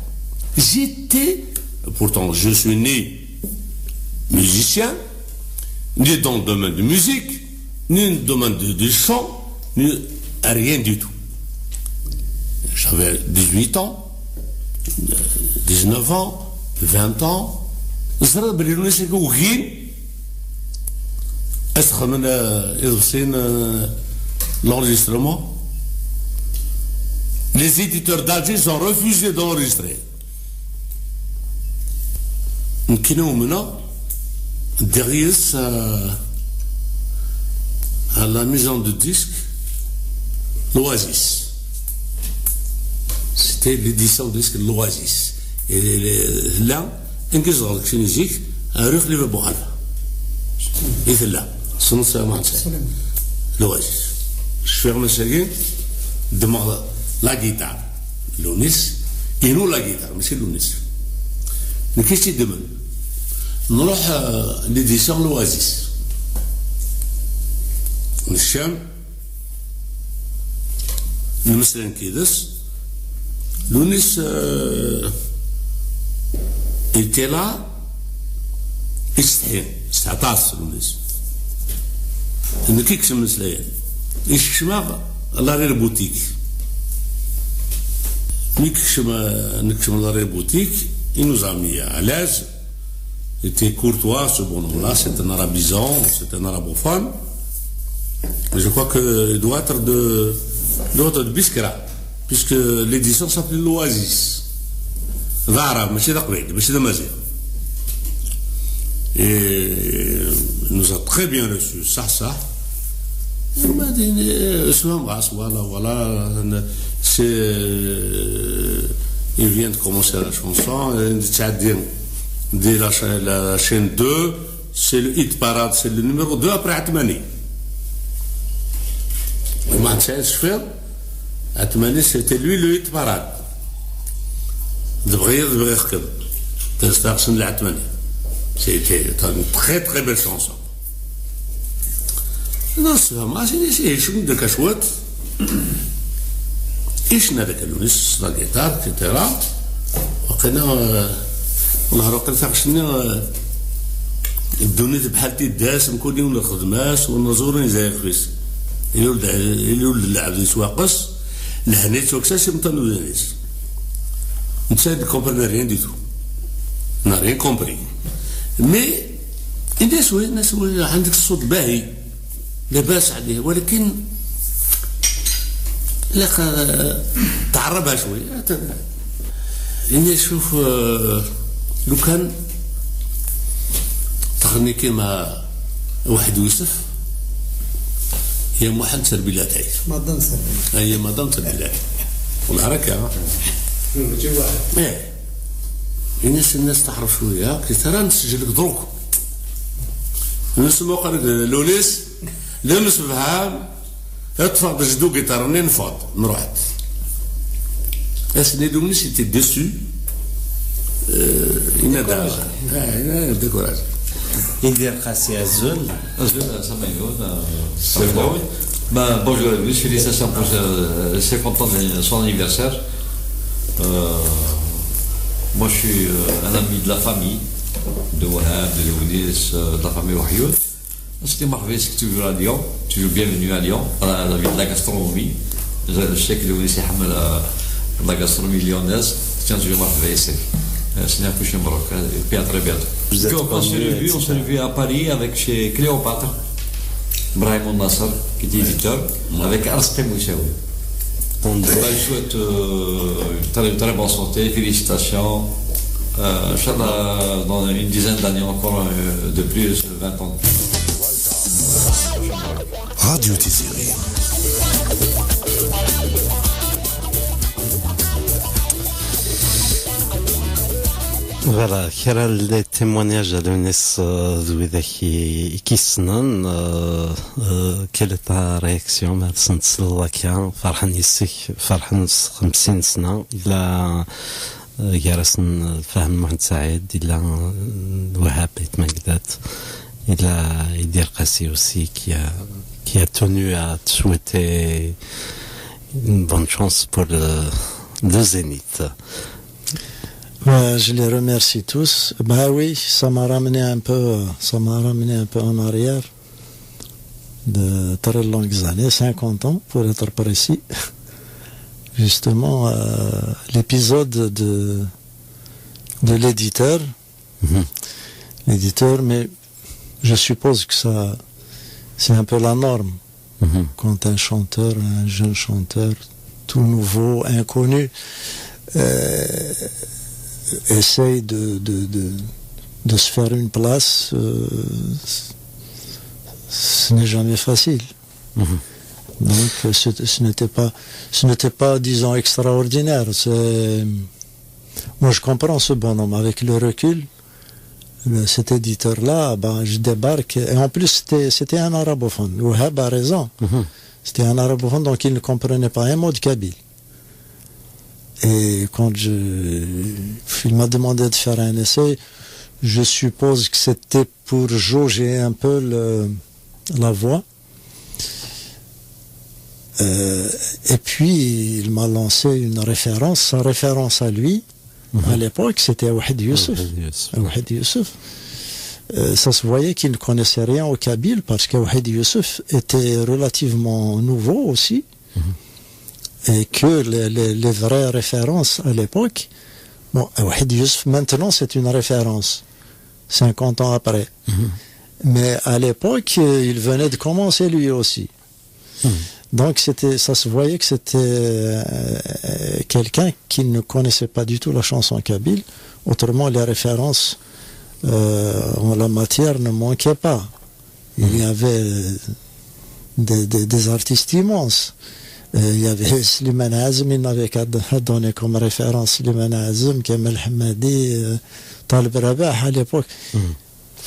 J'étais, pourtant, je suis né musicien, ni dans le domaine de musique, ni dans le domaine de, du chant, ni rien du tout. J'avais dix-huit ans, dix-neuf ans, vingt ans. Ẓriɣ belli Lounis ugin ad xedmen, euh, iḍebsiyen, euh, l'enregistrement. Les éditeurs d'Alger ont refusé d'enregistrer. Nekkini umneɣ, ddiɣ yid-s à, à la maison de disques, l'Oasis. C'était l'édition de disques l'Oasis. Et les, là, Anki zedɣeɣ deg sin zik, rue Xlifa Buxalfa. I tella. Tessneḍ Sliman Sɛid? L'Oasis. Cfiɣ mass-agi, ddmeɣ la guitare. Lounis, inu la guitare, mačči Lounis. Nekk i tt-iddmen. Nruḥ, euh, l'édition l'Oasis. Neccam, nmeslay nekk yid-s. Lounis, euh, il était là, ittsetḥi, ittsetḥi aṭas Lounis. Nekk i yekcem imeslayen. Ikcem-aɣ l'arrière boutique. Mi yekcem, euh, nekcem l'arrière boutique, il nous a mis à l'aise. C'était courtois, ce bonhomme-là, c'est un arabisant, c'est un arabophone. Je crois qu'il doit être de, doit être de Biskra, puisque l'édition s'appelait l'Oasis. D aɛrab, mačči d aqbayli, mačči d amaziɣ. Et il nous a très bien reçus, ça, ça. Il m'a dit, euh, voilà, voilà, c'est, euh, il vient de commencer la chanson, euh, il dit, dès la, cha- la chaîne deux, c'est le hit parade, c'est le numéro deux après Atmani. Atmani, c'était lui le hit parade. C'était une très, très belle chanson. Non, c'est vraiment, c'est, c'est, je me dis, je suis. Icenna deg allunis, la guitare, et cetera. Waqila, euh, Allah, waqila taɣect-nni, euh, ddunit bḥal tiddas, mkul yiwen lxedma-s, ur neẓur ur yezɛi ixef-is. Ilul-d, ilul-d lɛebd yettwaqqes, lehna yettwakkes-as imeṭṭan n udaynin-is. Netta ne comprenait rien du tout. N'a rien compris. Mais, il dit, oui, oui, عندك الصوت باهي. لاباس عليه، ولكن Ilaq, euh, تعربها شوية. يعني شوف، euh، لو كان تغني كيما واحد يوسف، يا محمد سربيلاتي. مدام سربيلاتي. هي مدام سربيلاتي. والله راك، ها؟ ماشي واحد. ايه. الناس، الناس تعرف شوية. كي ترى نسجل لك دروك. نسمو قال لونيس، لمس بهام، اطفى بجدو جيتار، نفض، نروح. اسني دومني سيتي ديسو. آه، إنا دا. آه، إنا ديكوراج. Idir Qasi, azul. Azul, ça va, euh, ça va. Ben, bonjour à lui, félicitations pour ce, cinquante ans de son anniversaire. Euh, moi, je suis, euh, un ami de la famille, de Wahab, de Lounis, euh, de la famille Wahyoud. C'était marveleux, c'est toujours à Lyon, toujours bienvenue à Lyon, à la, la ville de la gastronomie. Je, je sais que Lounis est la, la gastronomie lyonnaise, c'est toujours marveleux. Euh, c'est un peu chez Maroc, hein, et puis à très bientôt. Vous êtes Quand, quand on s'est connu, revu, on s'est et cetera. Revu à Paris avec chez Cléopâtre, Brahim Nasser, qui était éditeur, avec Arsqi Moussaoui. On Bah, je souhaite, euh, une très, une très bonne santé, félicitations. Euh, Inch'Allah, dans une dizaine d'années encore, euh, de plus, vingt ans de plus. Radio Tiziri. Voilà, kra n les témoignages a Lounis, euh, d widak i, i k-yessnen, euh, euh, quelle est ta réaction? Ma tsent s laka, ferḥen yes-k, ferḥen s xemsin sna, illa, euh, gar-asen, euh, Fahem Mohamed Saïd, illa, euh, Wahab Ayt Magdat, illa Idir Qasi aussi, qui a, qui a tenu à te souhaiter une bonne chance pour le, le Zénith. Ouais, je les remercie tous. Bah oui, ça m'a ramené un peu, ça m'a ramené un peu en arrière de très longues années, cinquante ans pour être précis. Justement, euh, l'épisode de, de l'éditeur. Mhm. L'éditeur, mais je suppose que ça, c'est un peu la norme. Mhm. Quand un chanteur, un jeune chanteur, tout nouveau, inconnu, euh, essaye de, de, de, de se faire une place, euh, ce n'est jamais facile. Mhm. Donc, euh, ce, ce n'était pas, ce n'était pas, disons, extraordinaire. C'est, moi, je comprends ce bonhomme. Avec le recul, le, cet éditeur-là, ben, je débarque. Et en plus, c'était, c'était un arabophone. Wahab a raison. Mhm. C'était un arabophone, donc il ne comprenait pas un mot de kabyle. Et quand je, il m'a demandé de faire un essai, je suppose que c'était pour jauger un peu le, la voix. Euh, et puis, il m'a lancé une référence. Sa référence à lui, mhm, à l'époque, c'était Wahed Youssef. Wahed Youssef. Wahed Youssef. Euh, ça se voyait qu'il ne connaissait rien au kabyle parce que Wahed Youssef était relativement nouveau aussi. Mhm. Et que les, les, les vraies références à l'époque, bon, Wahed Youssef, maintenant, c'est une référence, cinquante ans après. Mhm. Mais à l'époque, euh, il venait de commencer lui aussi. Mhm. Donc, c'était, ça se voyait que c'était, euh, quelqu'un qui ne connaissait pas du tout la chanson kabyle. Autrement, les références, euh, en la matière ne manquaient pas. Il y avait, euh, des, des, des artistes immenses. Euh, il y avait Slimane Azem, il n'avait qu'à d-, à donner comme référence Slimane Azem, Kamel Hamadi, euh, Taleb Rabah à l'époque. Mhm.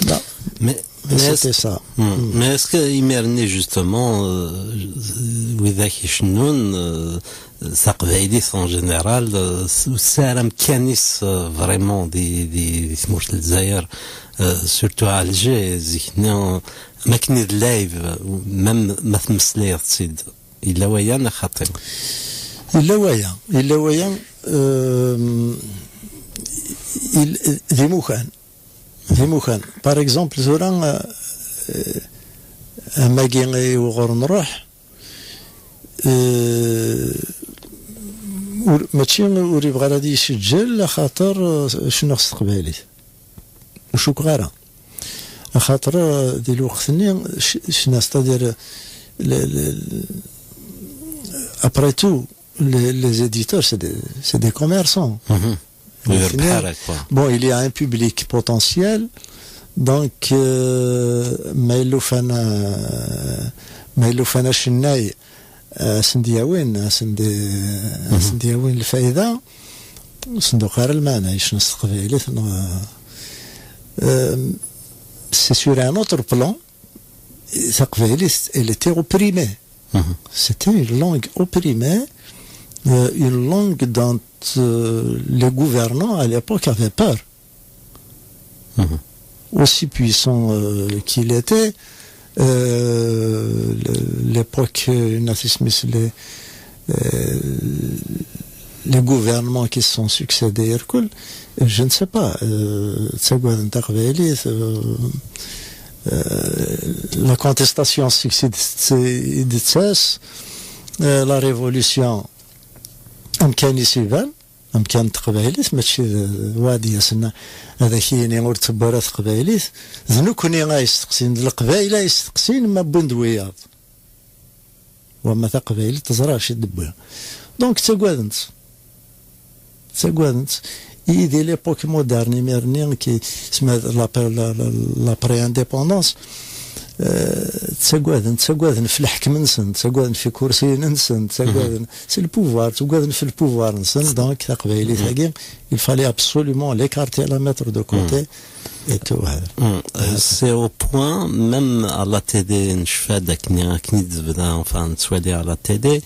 Non. Mais, mais c'était ça. Hmm. Hmm. Mais est-ce que imir-nni, justement, euh, widak icennun, euh, taqbaylit en général, euh, s-, ur tesɛi ara amkan-is, euh, vraiment di, di, di tmurt n Lezzayer, euh, surtout à Alger, zik-nni, euh, am akken i d live, euh, même ma temmeslayeḍ-tt-id. Yella waya neɣ xaṭi? Yella waya, yella waya, euh, il-, d imukan. D imukan. Par exemple, tura, euh, amagi i wuɣur nruḥ, euh, ur, mačči ur yebɣi ara ad yesseǧǧel, axaṭer, euh, cnuɣ s teqbaylit. Ur cukkeɣ ara. Axaṭer, euh, di lweqt-nni, c-, cna, c'est-à-dire, le, le, le, Après tout, les, les éditeurs, c'est des, c'est des commerçants. Mhm. Ur yerbiḥ ara, quoi. Bon, il y a un public potentiel, donc, euh, ma yella ufan, euh, ma yella ufan acennay, euh, ad sen-d-yawin, ad sen-d-, ad sen-d-yawin lfayda, ur sen-d-tuqiɛ ara lmeɛna, yecna s teqbaylit, neɣ, euh, c'est sur un autre plan, taqbaylit, elle était opprimée. Mhm. C'était une langue opprimée, euh, une langue dont, euh, les gouvernants à l'époque avaient peur. Mhm. Aussi puissant, euh, qu'il était, euh, le- l'époque, euh, nazisme, les, euh, les gouvernements qui se sont succédés, Irkul, je ne sais pas, euh, ttagaden taqbaylit, euh, euh, la contestation, c'est que c'est, c'est, c'est, euh, la révolution, amkan-is iban, amkan n teqbaylit, mačči d, d waɛd yasen ad ak-yini ur tebbi ara teqbaylit. D nekkni ay yesteqsin, d leqbayel ay yesteqsin ma wwin-d wiyaḍ. Wama taqbaylit teẓra acu i d-tewwi. Donc ttagaden-tt. Ttagaden-tt. I di l'époque moderne, imir-nni, qui, sma-, l'après, la, la, l'après-indépendance, euh, ttagaden, ttagaden f leḥkem-nsen, ttagaden f ikursiyen-nsen, ttagaden, c'est le pouvoir, ttagaden f le pouvoir-nsen, donc taqbaylit-agi, il fallait absolument l'écarter, la mettre de côté, et tout, voilà. Mm. Euh, c'est au point, même à la télé, n cfad akken, akken i d-tebda, enfin, nettwali à la télé,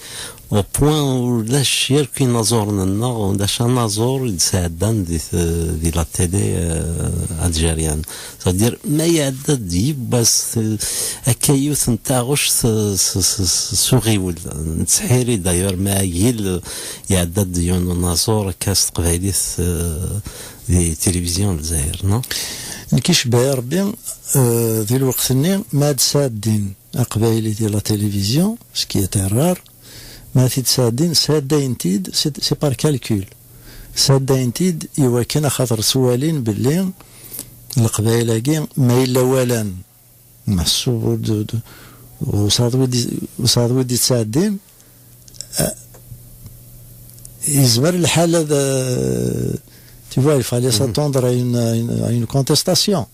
au point ulac yakk inaẓuren-nneɣ, ulac anaẓur i d-sɛeddan di, t- di la télé, euh, algérienne. C'est-à-dire, ma iɛedda-d yiwwas, euh, akka yiwet n taɣect, euh, s, s, s, s uɣiwel. Nettḥiri, d'ailleurs, ma agil, euh, iɛedda-d yiwen unaẓur akka s teqbaylit, euh, di télévision n Lezzayer, non? Nekk icebba-yi Rebbi, euh, di lweqt-nni, ma ad sɛeddin aqbayli di la télévision, ce qui était rare, ma ad t-id-sɛeddin, sɛeddayen-t-id, c'est, c'est par calcul. Sɛeddayen-t-id i wakken axaṭer ttwalin belli leqbayel-agi, ma yella walan, meḥsub ur d-, d-, ur sɛiḍ wi d-, ur sɛiḍ wi d-ittɛeddin, euh, yezmer lḥal ad, euh, tu vois, il fallait s'attendre à une, à une, à une contestation.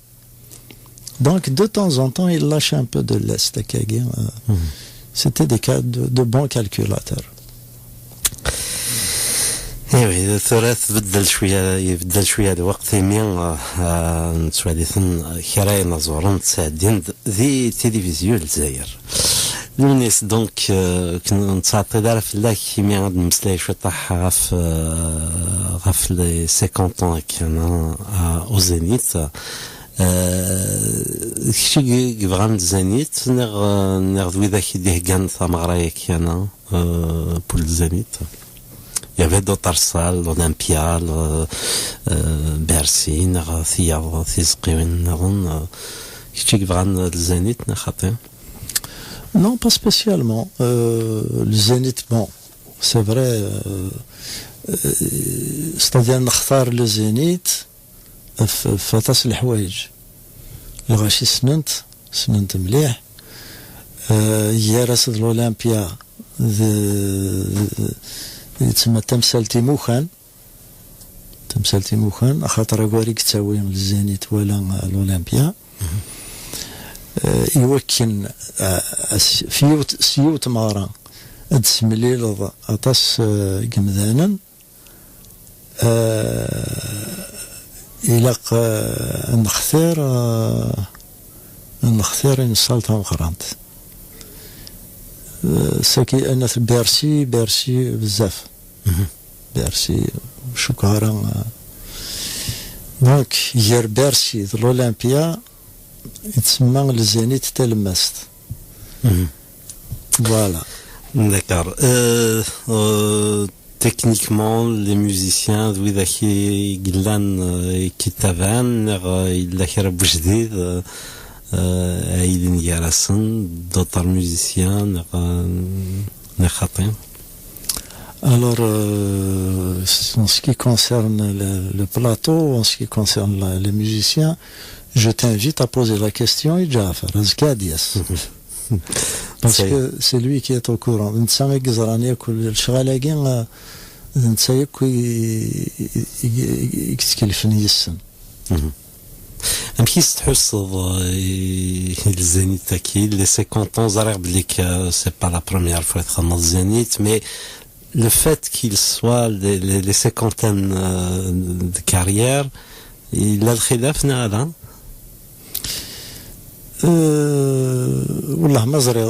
Donc, de temps en temps, il lâche un peu de l'est, akkagi, euh, c'était des cas de, de bons calculateurs. Iwi, tura tbeddel cwiya, ibeddel cwiya lweqt imi, euh, euh, nettwali-ten kra inaẓuren ttɛeddin-d di télévision Lezzayer. Lunis, donc, euh, ken-, ur nettɛeṭṭil ara fell-ak imi ad nemmeslay cwiṭaḥ ɣef, euh, ɣef les cinquante ans akken, euh, au Zénith. Euh, kečč i yebɣan Zénith, neɣ, euh, neɣ d widak i d-iheggan tameɣra-agi, euh, pour le Zénith? Il y avait d'autres salles, l'Olympia, le, euh, Bercy, neɣ tiyaḍ, tizeqqiwin nniḍen, euh, kečč i yebɣan le Zénith, neɣ xaṭi? Non, pas spécialement. Euh, le Zénith, bon, c'est vrai, euh, euh, c'est-à-dire nextar le Zénith, f, f aṭas n leḥwayeǧ. Lɣaci ssnen-t, ssnen-t mliḥ. Euh, gar-as d l'Olympia, d, d, yettsemma tamsalt imukan. Tamsalt imukan, axaṭer agar i yettawi le Zénith wala l'Olympia. Euh, i wakken, euh, as, f yiwet, s yiwet tmeɣra ad d-tessemlileḍ aṭas, euh, n yemdanen, euh, ilaq, euh, ad nextir, euh, ad nextir une salle tameqqrant. Euh, saki, anat Bercy, Bercy bezzaf. Bercy, cukkeɣ ara, euh, donc, gar Bercy d l'Olympia, yettsemma le Zénith talemmast. Voilà. D'accord. Euh, euh, techniquement, les musiciens, d widak i yellan, euh, i k-ittabaɛen, neɣ, euh, yella kra n wejdid, euh, euh, ay yilin gar-asen, d'autres musiciens, neɣ, euh, neɣ xaṭi? Alors, euh, en ce qui concerne le, le plateau, en ce qui concerne la, les musiciens, je t'invite à poser la question à Djafar Azkadias. Parce que c'est lui qui est au courant. Netta i yeẓran yakk lecɣal-agi, euh, d netta yakk i, i, i, i yettkellfen yes-sen. Mhm. Amek i s-tḥusseḍ, euh, i, i le Zénith-agi, les cinquante ans, ẓriɣ belli que c'est pas la première fois i txedmeḍ Zénith, mais le fait qu'il soit les, les, les cinquantaines, euh, de carrière, yella lxilaf neɣ ala? Euh, wallah, ma ẓriɣ.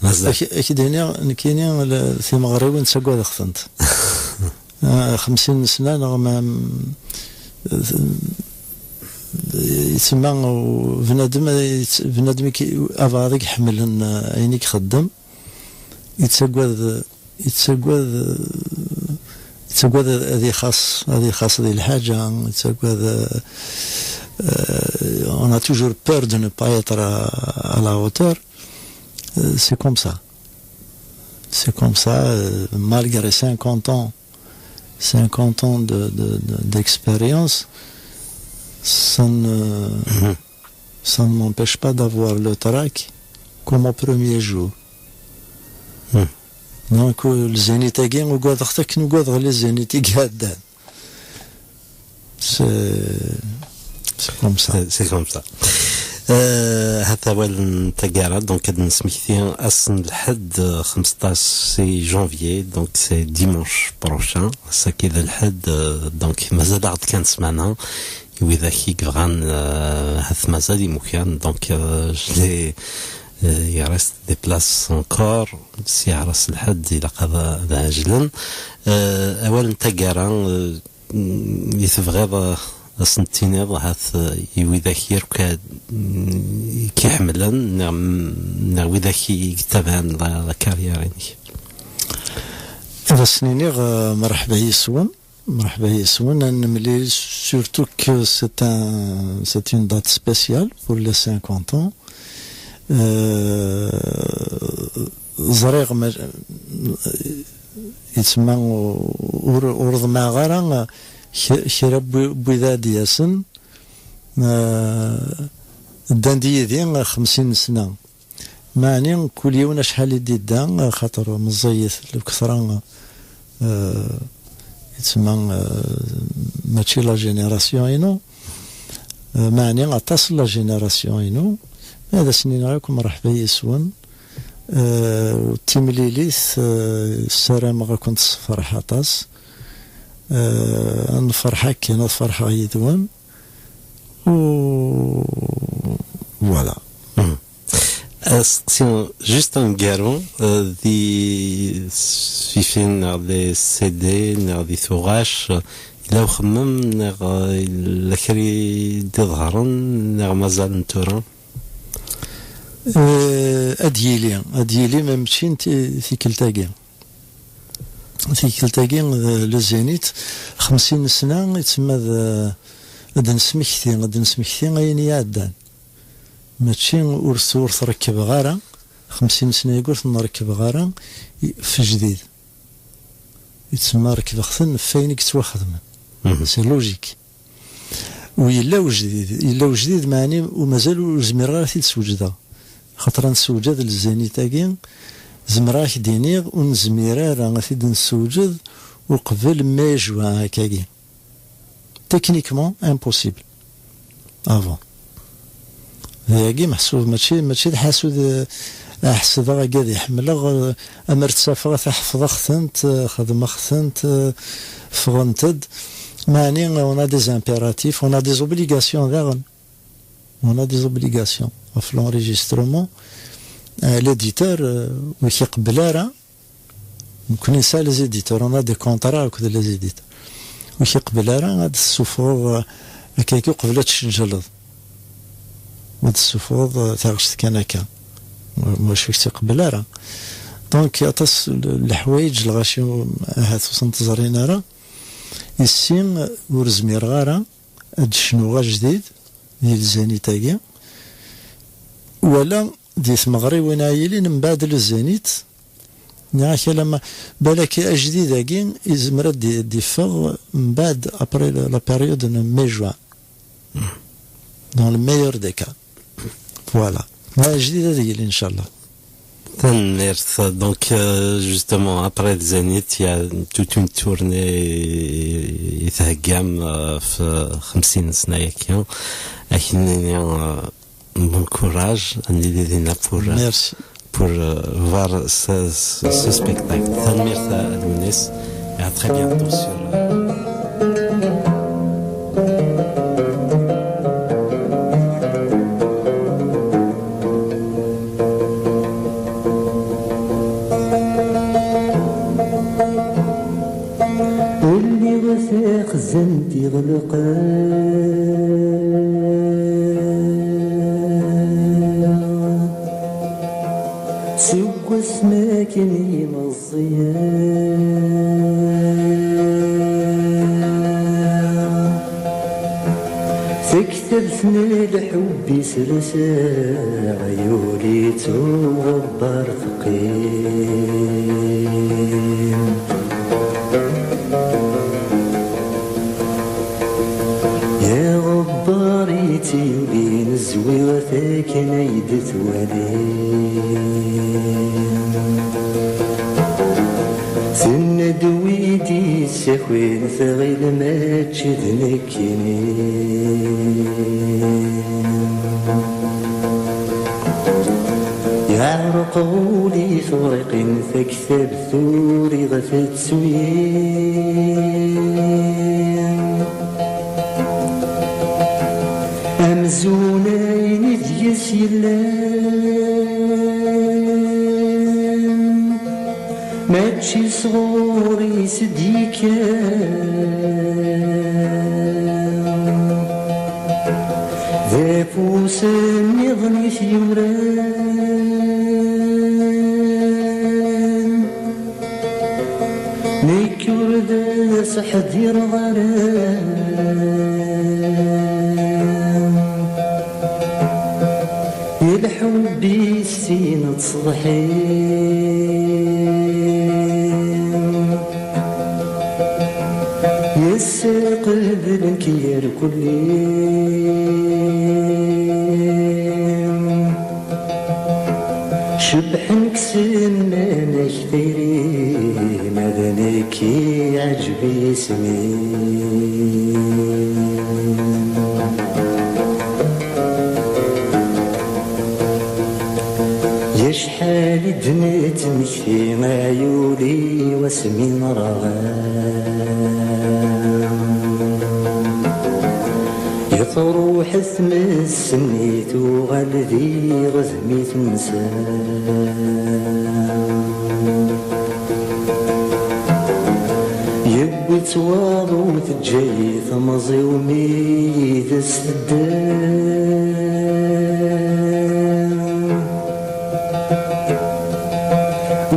Ma ẓriɣ. Ak-, ak-d-iniɣ, nekkini, la, timeɣriwin ttagadeɣ-tent. Ah, xemsin n sna neɣ ma, yettma u-, bnadem, yett-, bnadem i k-, abɛaḍ i iḥemmlen, ah, ayen i ixeddem, yettagad, yettagad, yettagad ad ixaṣ, ad ixaṣ di lḥaǧa, yettagad, euh, on a toujours peur de ne pas être à, à la hauteur. Euh, c'est comme ça. C'est comme ça, euh, malgré cinquante ans, cinquante ans de, de, de, d'expérience, ça ne, ça ne m'empêche pas d'avoir le trac comme au premier jour. Donc, euh, le Zénith-agi, ugadeɣ-t akken ugadeɣ le Zénith i iɛeddan. C'est, c'est comme ça. C'est, c'est comme ça. Euh, hata awal n taggara, donc ad nesmekti ass n lḥedd, euh, xmesṭac janvier, donc c'est dimanche prochain, ass-agi d lḥedd, euh, donc mazal-aɣ-d kan ssmana, i widak i yebɣan, euh, hat mazal imukan, donc, euh, je les, euh, il reste des places encore, si ar ass n lḥedd ilaq ad, ad ɛejlen. Euh, awal n taggara, euh, i tebɣiḍ, eh, ad sen-tiniḍ, ahat, eh, i widak yakk, eh, i k-iḥemmlen, neɣ, neɣ widak i yettabaɛen la, la carrière-inek? Ad asen-iniɣ, eh, mreḥba yes-wen, mreḥba yes-wen, ad nemlil, surtout que c'est un, c'est une date spéciale pour les cinquante ans. Euh, ẓriɣ ma, yettma ur, ur ḍemɛeɣ ara k-, kra n wi-, n wid ad d-yasen, euh, ddan-d yid-i xemsin n sna. Meɛni kul yiwen acḥal i d-idda, xaṭer meẓẓiyit lketṛa, euh, yettma, euh, mačči la génération-inu, euh, meɛni aṭas la génération-inu, ad asen-iniɣ akk mreḥba yes-wen, euh, d timlilit, euh, ssarameɣ ad kent-tessefreḥ aṭas, euh, ad nefreḥ akken, ad ferḥeɣ yid-wen, u voilà. Mhm. Asteqsi juste aneggaru, eh, di tesfifin neɣ di C D neɣ di tuɣac, eh, yella uxemmem neɣ, eh, yella kra i d-iḍehren neɣ mazal n tura? Eh, ad yili, ad yili, ma mačči n ti-, tikkelt-agi. Tikkelt-agi, eh, le Zénith, xemsin sna, yettma d, ad d-nesmekti, ad d-nesmekti ayen iɛeddan. Mačči ur t-, ur t-rekkbeɣ ara, xemsin sna-agi ur ten-rekkbeɣ ara, i, f jdid. Yettma rekkbeɣ-ten f ayen i yettwaxedmen. Mhm. C'est logique. U yella ujdid, yella ujdid, meɛni u mazal ur zmireɣ ara ad t-id-sewǧdeɣ. Xaṭer ad nessewǧed le Zénith-agi, zemreɣ ad k-d-iniɣ ur nezmir ara ad t-id-nessewǧed uqbel mai juin akkagi. Techniquement impossible. Avant. Dagi meḥsub mačči, mačči d ḥasud, eh, ḥesdeɣ agad i ḥemmleɣ, eh, amer ttafeɣ ad ḥefḍeɣ-tent, eh, xedmeɣ-tent, eh, ffɣent-d. Meɛni, on a des impératifs, on a des obligations daɣen. On a des obligations ɣef l'enregistrement. Eh, l'éditeur, eh, ur k-iqebbel ara. Nekkni nesɛa les éditeurs, on a des contrats akked les éditeurs. Ur k-iqebbel ara ad tessufɣeḍ, eh, akkagi uqbel ad tceǧǧleḍ. Ad tessufɣeḍ, eh, taɣect kan akka. Wa-, wacu ur k-tt-iqebbel ara. Donc, aṭas n leḥwayeǧ, lɣaci ahat ur sent-ẓrin ara. Issi ur zmireɣ ara ad d-cnuɣ ajdid di le Zénith-agi. Wala di tmeɣriwin ara yilin mbeɛd le Zénith, nniɣ-ak alamma, balak ajdid-agi izmer ad d-, d-iffeɣ mbeɛd, après la, la période n mai juin. Dans le meilleur des cas. Voilà. Ma ajdid ad yili, ncallah. Tanemmirt. Donc, euh, justement, après Zénith, il y a toute une tournée i theggam, euh, f xemsin sna yakki. Akken-nni, euh, bon courage, ad nili dinna pour, euh, Merci. Pour, euh, voir ce, ce, ce spectacle. Tanemmirt a Lewnis, et à très bientôt sur, euh, Lliɣ taxzant iɣelqen seg wasmi akken i meẓẓiyeɣ. Taktabt n lḥubb i srseɣ, yuli-tt uɣebbar teqqim. Iɣebbar i tt-yulin zwiɣ-t akken ay d-twalim. Tenna-d wi d-yessakin, tɣil mačči d nekkini. Yeɛreq wul-i turqin, taktabt uriɣ tettu-yi. Amzun ayen i deg-s yellan, mačči sɣur-i s d-yekkan. D afus nniḍen i t-yuran. Nekk ur d as-ḥdireɣ ara. I lḥubb-is sin ad tṣeḍḥim. Yessaqblen-k irkelli. Cebḥen-k ssman-ak tayri, ma d nekk iɛǧeb yisem-im. Acḥal i d-nettmekti ay ul-iw asmi nraɣ. Truḥ tmes-nni tuɣal d iɣed mi tensa. Yewwi-tt waḍu teǧǧa-yi temẓi-w mi yid-s tedda.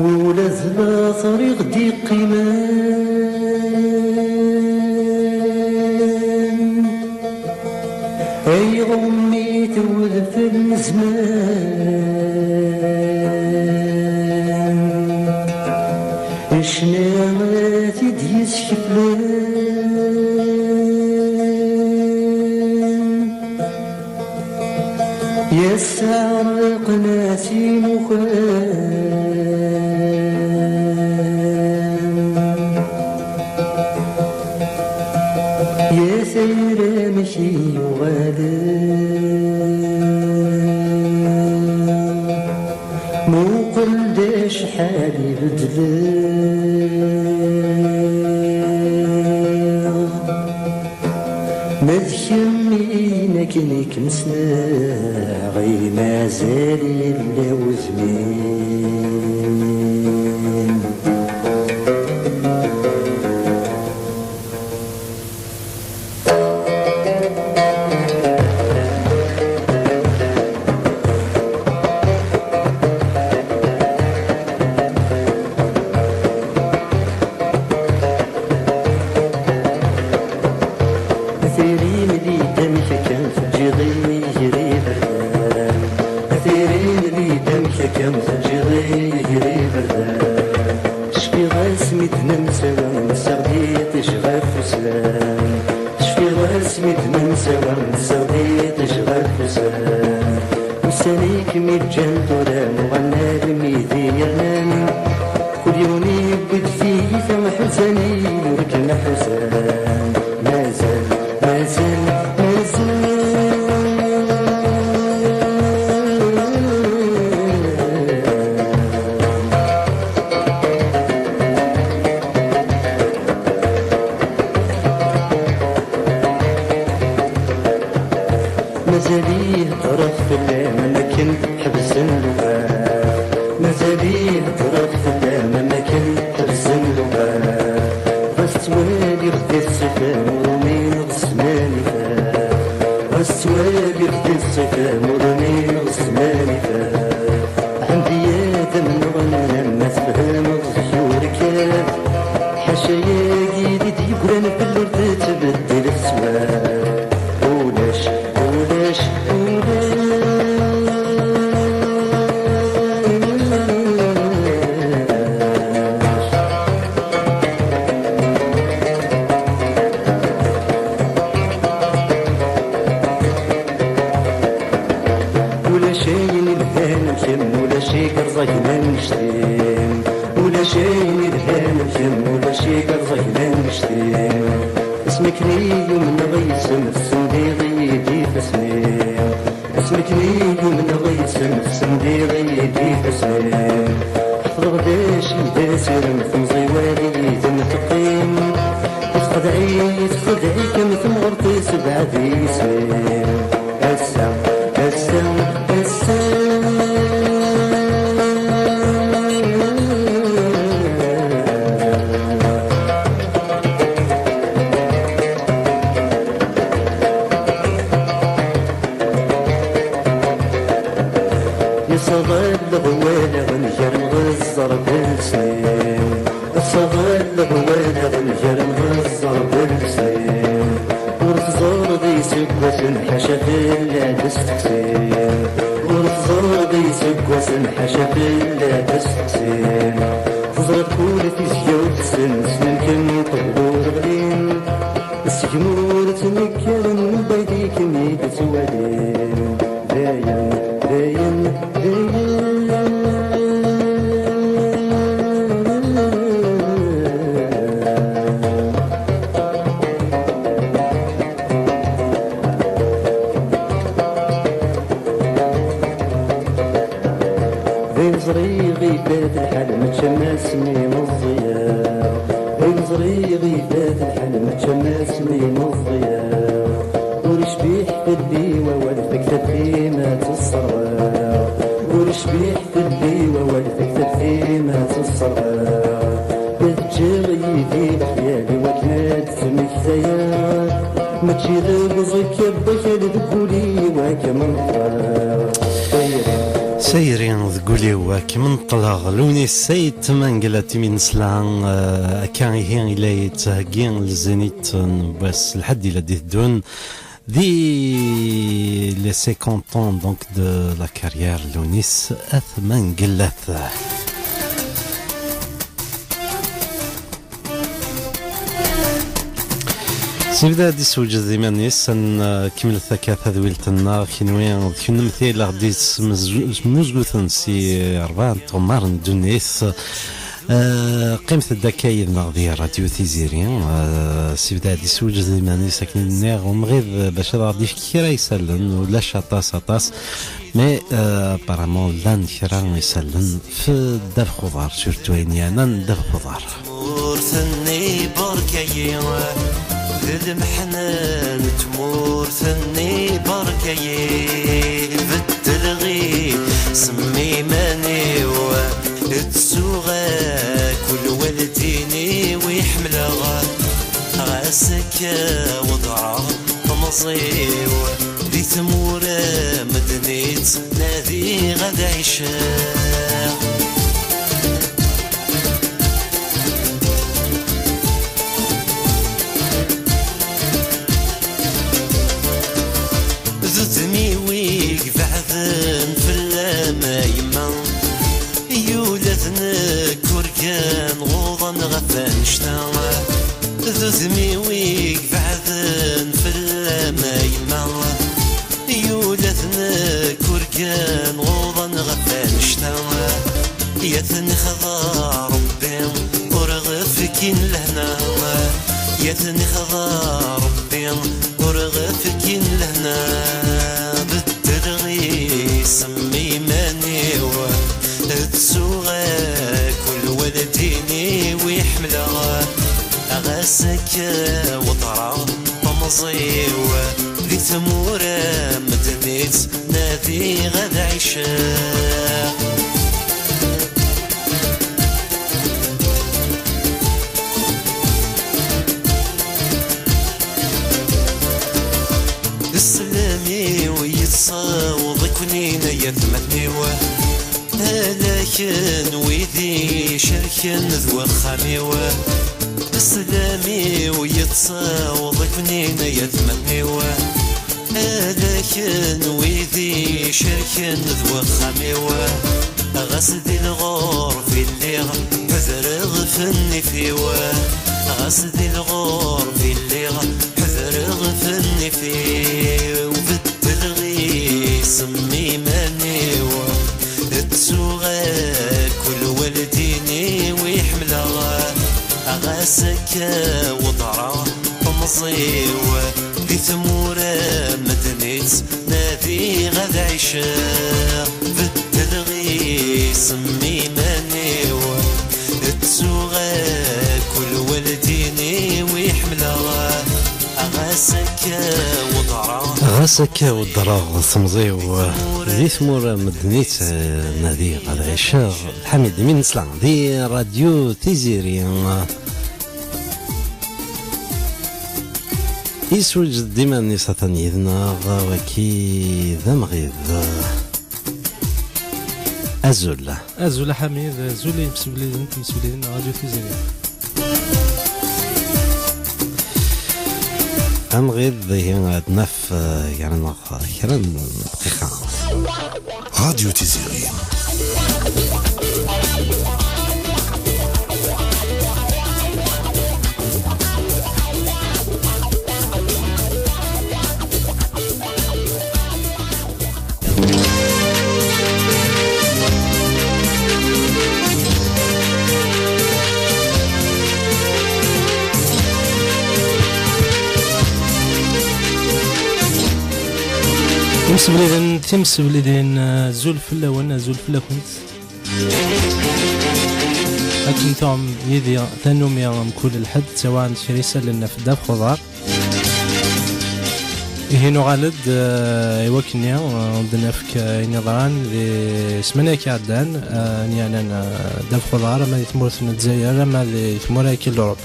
Ula d later i ɣ-d-iqqimen, ay ɣummi tewdef lezman, ccna i t-id-yeskeflen. Yesseɛreqen-as imukan, ya tayra amek i yuɣalen. Muqel-d acḥal i beddleɣ. Ma d kemm-in akken i kem-ssneɣ, i mazal yella wudem-im. A tiri n lidda amek akka teǧǧiḍ-iyi gar iberdan. A tiri n lidda amek akka teǧǧiḍ-iyi gar iberdan. Cfiɣ asmi d-nemsawa, nessaɣ-d iṭij ɣef uslan. Cfiɣ asmi d-nemsawa, nessaɣ-d iṭij ɣef uslan. Sani kem-iǧǧan tura, muɣal almi d yernan. Kul yiwen yewwi-d tiyita, ḥusan i ur kem-ḥusan. Mazal, mazal, mazal. Mazal-iyi heddreɣ fell-am am akken ḥebsen luɣa. Mazal-iyi heddreɣ fell-am am akken ḥebsen luɣa. Ɣas ttwaliɣ di ṣṣifa-m ur umineɣ zzman ifat. Ɣas ttwaliɣ di ṣṣifa-m ur umineɣ zzman ifat. Ɛemdi ad amneɣ nnan ma tfehmeḍ zik ur kkat. Ḥaca yagi i d-yeggran fell-ur tettbeddil teswiɛt. Ulac, ulac, ulac. Ulac ayen ilhan am kemm, ulac i yerẓagen annect-im. Ulac ayen ilhan am kemm, ulac i yerẓagen annect-im. Asmi akken i yumneɣ yes-m, tessendiḍ-iyi-d ifassen-im. Asmi akken i yumneɣ yes-m, tessendiḍ-iyi-d ifassen-im. Ḥefḍeɣ d acu i d asirem, temẓi wali yid-m teqqim. Texdeɛ-iyi, texdeɛ-ikem temɣert, tessebɛed isem-im. Ass-a, ass-a, ass-a. Yeṣṣaḍ leɣwala nnger nɣeẓẓer d lsnin. Yeṣṣaḍ leɣwala nnger nɣeẓẓer d lsnin. Ur tẓerreḍ iseggasen ḥaca fell-ak d-steqsin. Ur tẓerreḍ iseggasen ḥaca fell-ak d-steqsin. Teẓriḍ kul tizya ur tessen, ssnen-kem ṭeblu ur ɣlin. Seg-m ur ttnekkaren, mebɛid-ikem i d-ttwalin. Dayen, dayen, dayen. Dayen ẓriɣ ifat lḥal, mačči am asmi meẓẓiyeɣ. Dayen ẓriɣ ifat lḥal, mačči am asmi meẓẓiyeɣ. Ur icbiḥ fell-i wawal, taktabt-im ad tesserɣeɣ. Ur icbiḥ fell-i wawal, taktabt-im ad tesserɣeɣ. Ad ǧǧeɣ yid-i lexyal i wakken ad d-ttmektayeɣ. Mačči d uẓekka n wakal, deg wul-iw ad kem-neṭṭleɣ. Tayri. Tayri deg wul-iw ad kem-neṭṭleɣ. Lewnis Sayt Mangellat imi nesla, euh, akka ihi i la yettheggi le Zénith n wass lḥedd i la d-iteddun. Di les cinquante ans donc de la carrière Lewnis At Mangellat. Sibda ad d-isewǧed iman-is, ad nkemmlet akka tadwilt-nneɣ, kenwi d kennemti la ɣ-d-ismuzguten si rebɛa n tɣemmar n ddunit. Eh, qqimet-d akka yid-neɣ di Radio Tiziri. Eh, sibda ad d-isewǧed iman-is akken i nniɣ, umɣid bac ad aɣ-d-yefk kra isallen, ulac aṭas, aṭas. Mais, euh, apparemment, llan kra isallen f ddabex uḍar, surtout ayen yeɛnan ddabex uḍar. Tmurt-nni berka-yi, d lemḥna n tmurt-nni berka-yi, beddleɣ isem iman-iw, ttuɣ akk lwaldin-iw i ḥemmleɣ, ɣas akka wḍeɛɣ temẓi-w di tmura medden i ttnadiɣ ad ɛiceɣ. D udem-iw i ibeɛden fell-am a yemma. Yula d nekk urgan ɣuḍen ɣef annect-a. D udem-iw i ibeɛden fell-am a yemma. Yula d nekk urgan Yat nixḍa Rebbi ur ɣef-kin lehna, beddel ɣisem iman-iw, ttuɣ akk lwaldin-iw i ḥemmleɣ, ɣas akka weḍreɣ temẓi-w di tmura medden-itt nadiɣ ad ɛiceɣ. Sslam-iw yettaweḍ-iknin ay atmaten-iw, ala kenwi d icerken d wexxam-iw. Sslam-iw yettaweḍ-iknin ay atmaten-iw, ala kenwi d icerken d wexxam-iw. Ɣas di lɣerf i lliɣ, ḥudreɣ ɣef nnif-iw. Ɣas di lɣerf i lliɣ, ḥudreɣ ɣef nnif-iw. Beddleɣ isem iman-iw, ttuɣ akk lwaldin-iw i ḥemmleɣ. Ɣas akka weḍreɣ temẓi-w di tmura medden-itt nadiɣ ad ɛiceɣ. Beddleɣ isem iman-iw, ttuɣ akk lwaldin-iw i ḥemmleɣ. Ɣas akka weḍreɣ, ɣas akka weḍreɣ temẓi-w di tmura medden-itt nadiɣ ad ɛiceɣ. Lḥamid Min nesla di Radyu Tiziri. Yesweǧed-d iman-is atan yid-neɣ, waki d Amɣid. Azul. Azul a Ḥamid, azul i yimsewliden, timsewliden n Radio Tiziri. Amɣid, ihi ad naf, eh, gar-aneɣ kra n dqiqa. Radio Tiziri. Imsewliden, timsewlidin, azul fell-awen, azul fell-akent. Akken tuɣem yid-i tannumi mkul lḥedd, ttawɛen kra isallen ɣef ddabex uḍar. Ihi nuɣal-d, eh, i wakken-nni, eh, ad d-nefk, eh, ayen yeḍran di ssmana-agi iɛeddan, eh, ayen yeɛnan, eh, ddabex uḍar, ama di tmurt n Lezzayer, ama di tmura-agi n Lurup.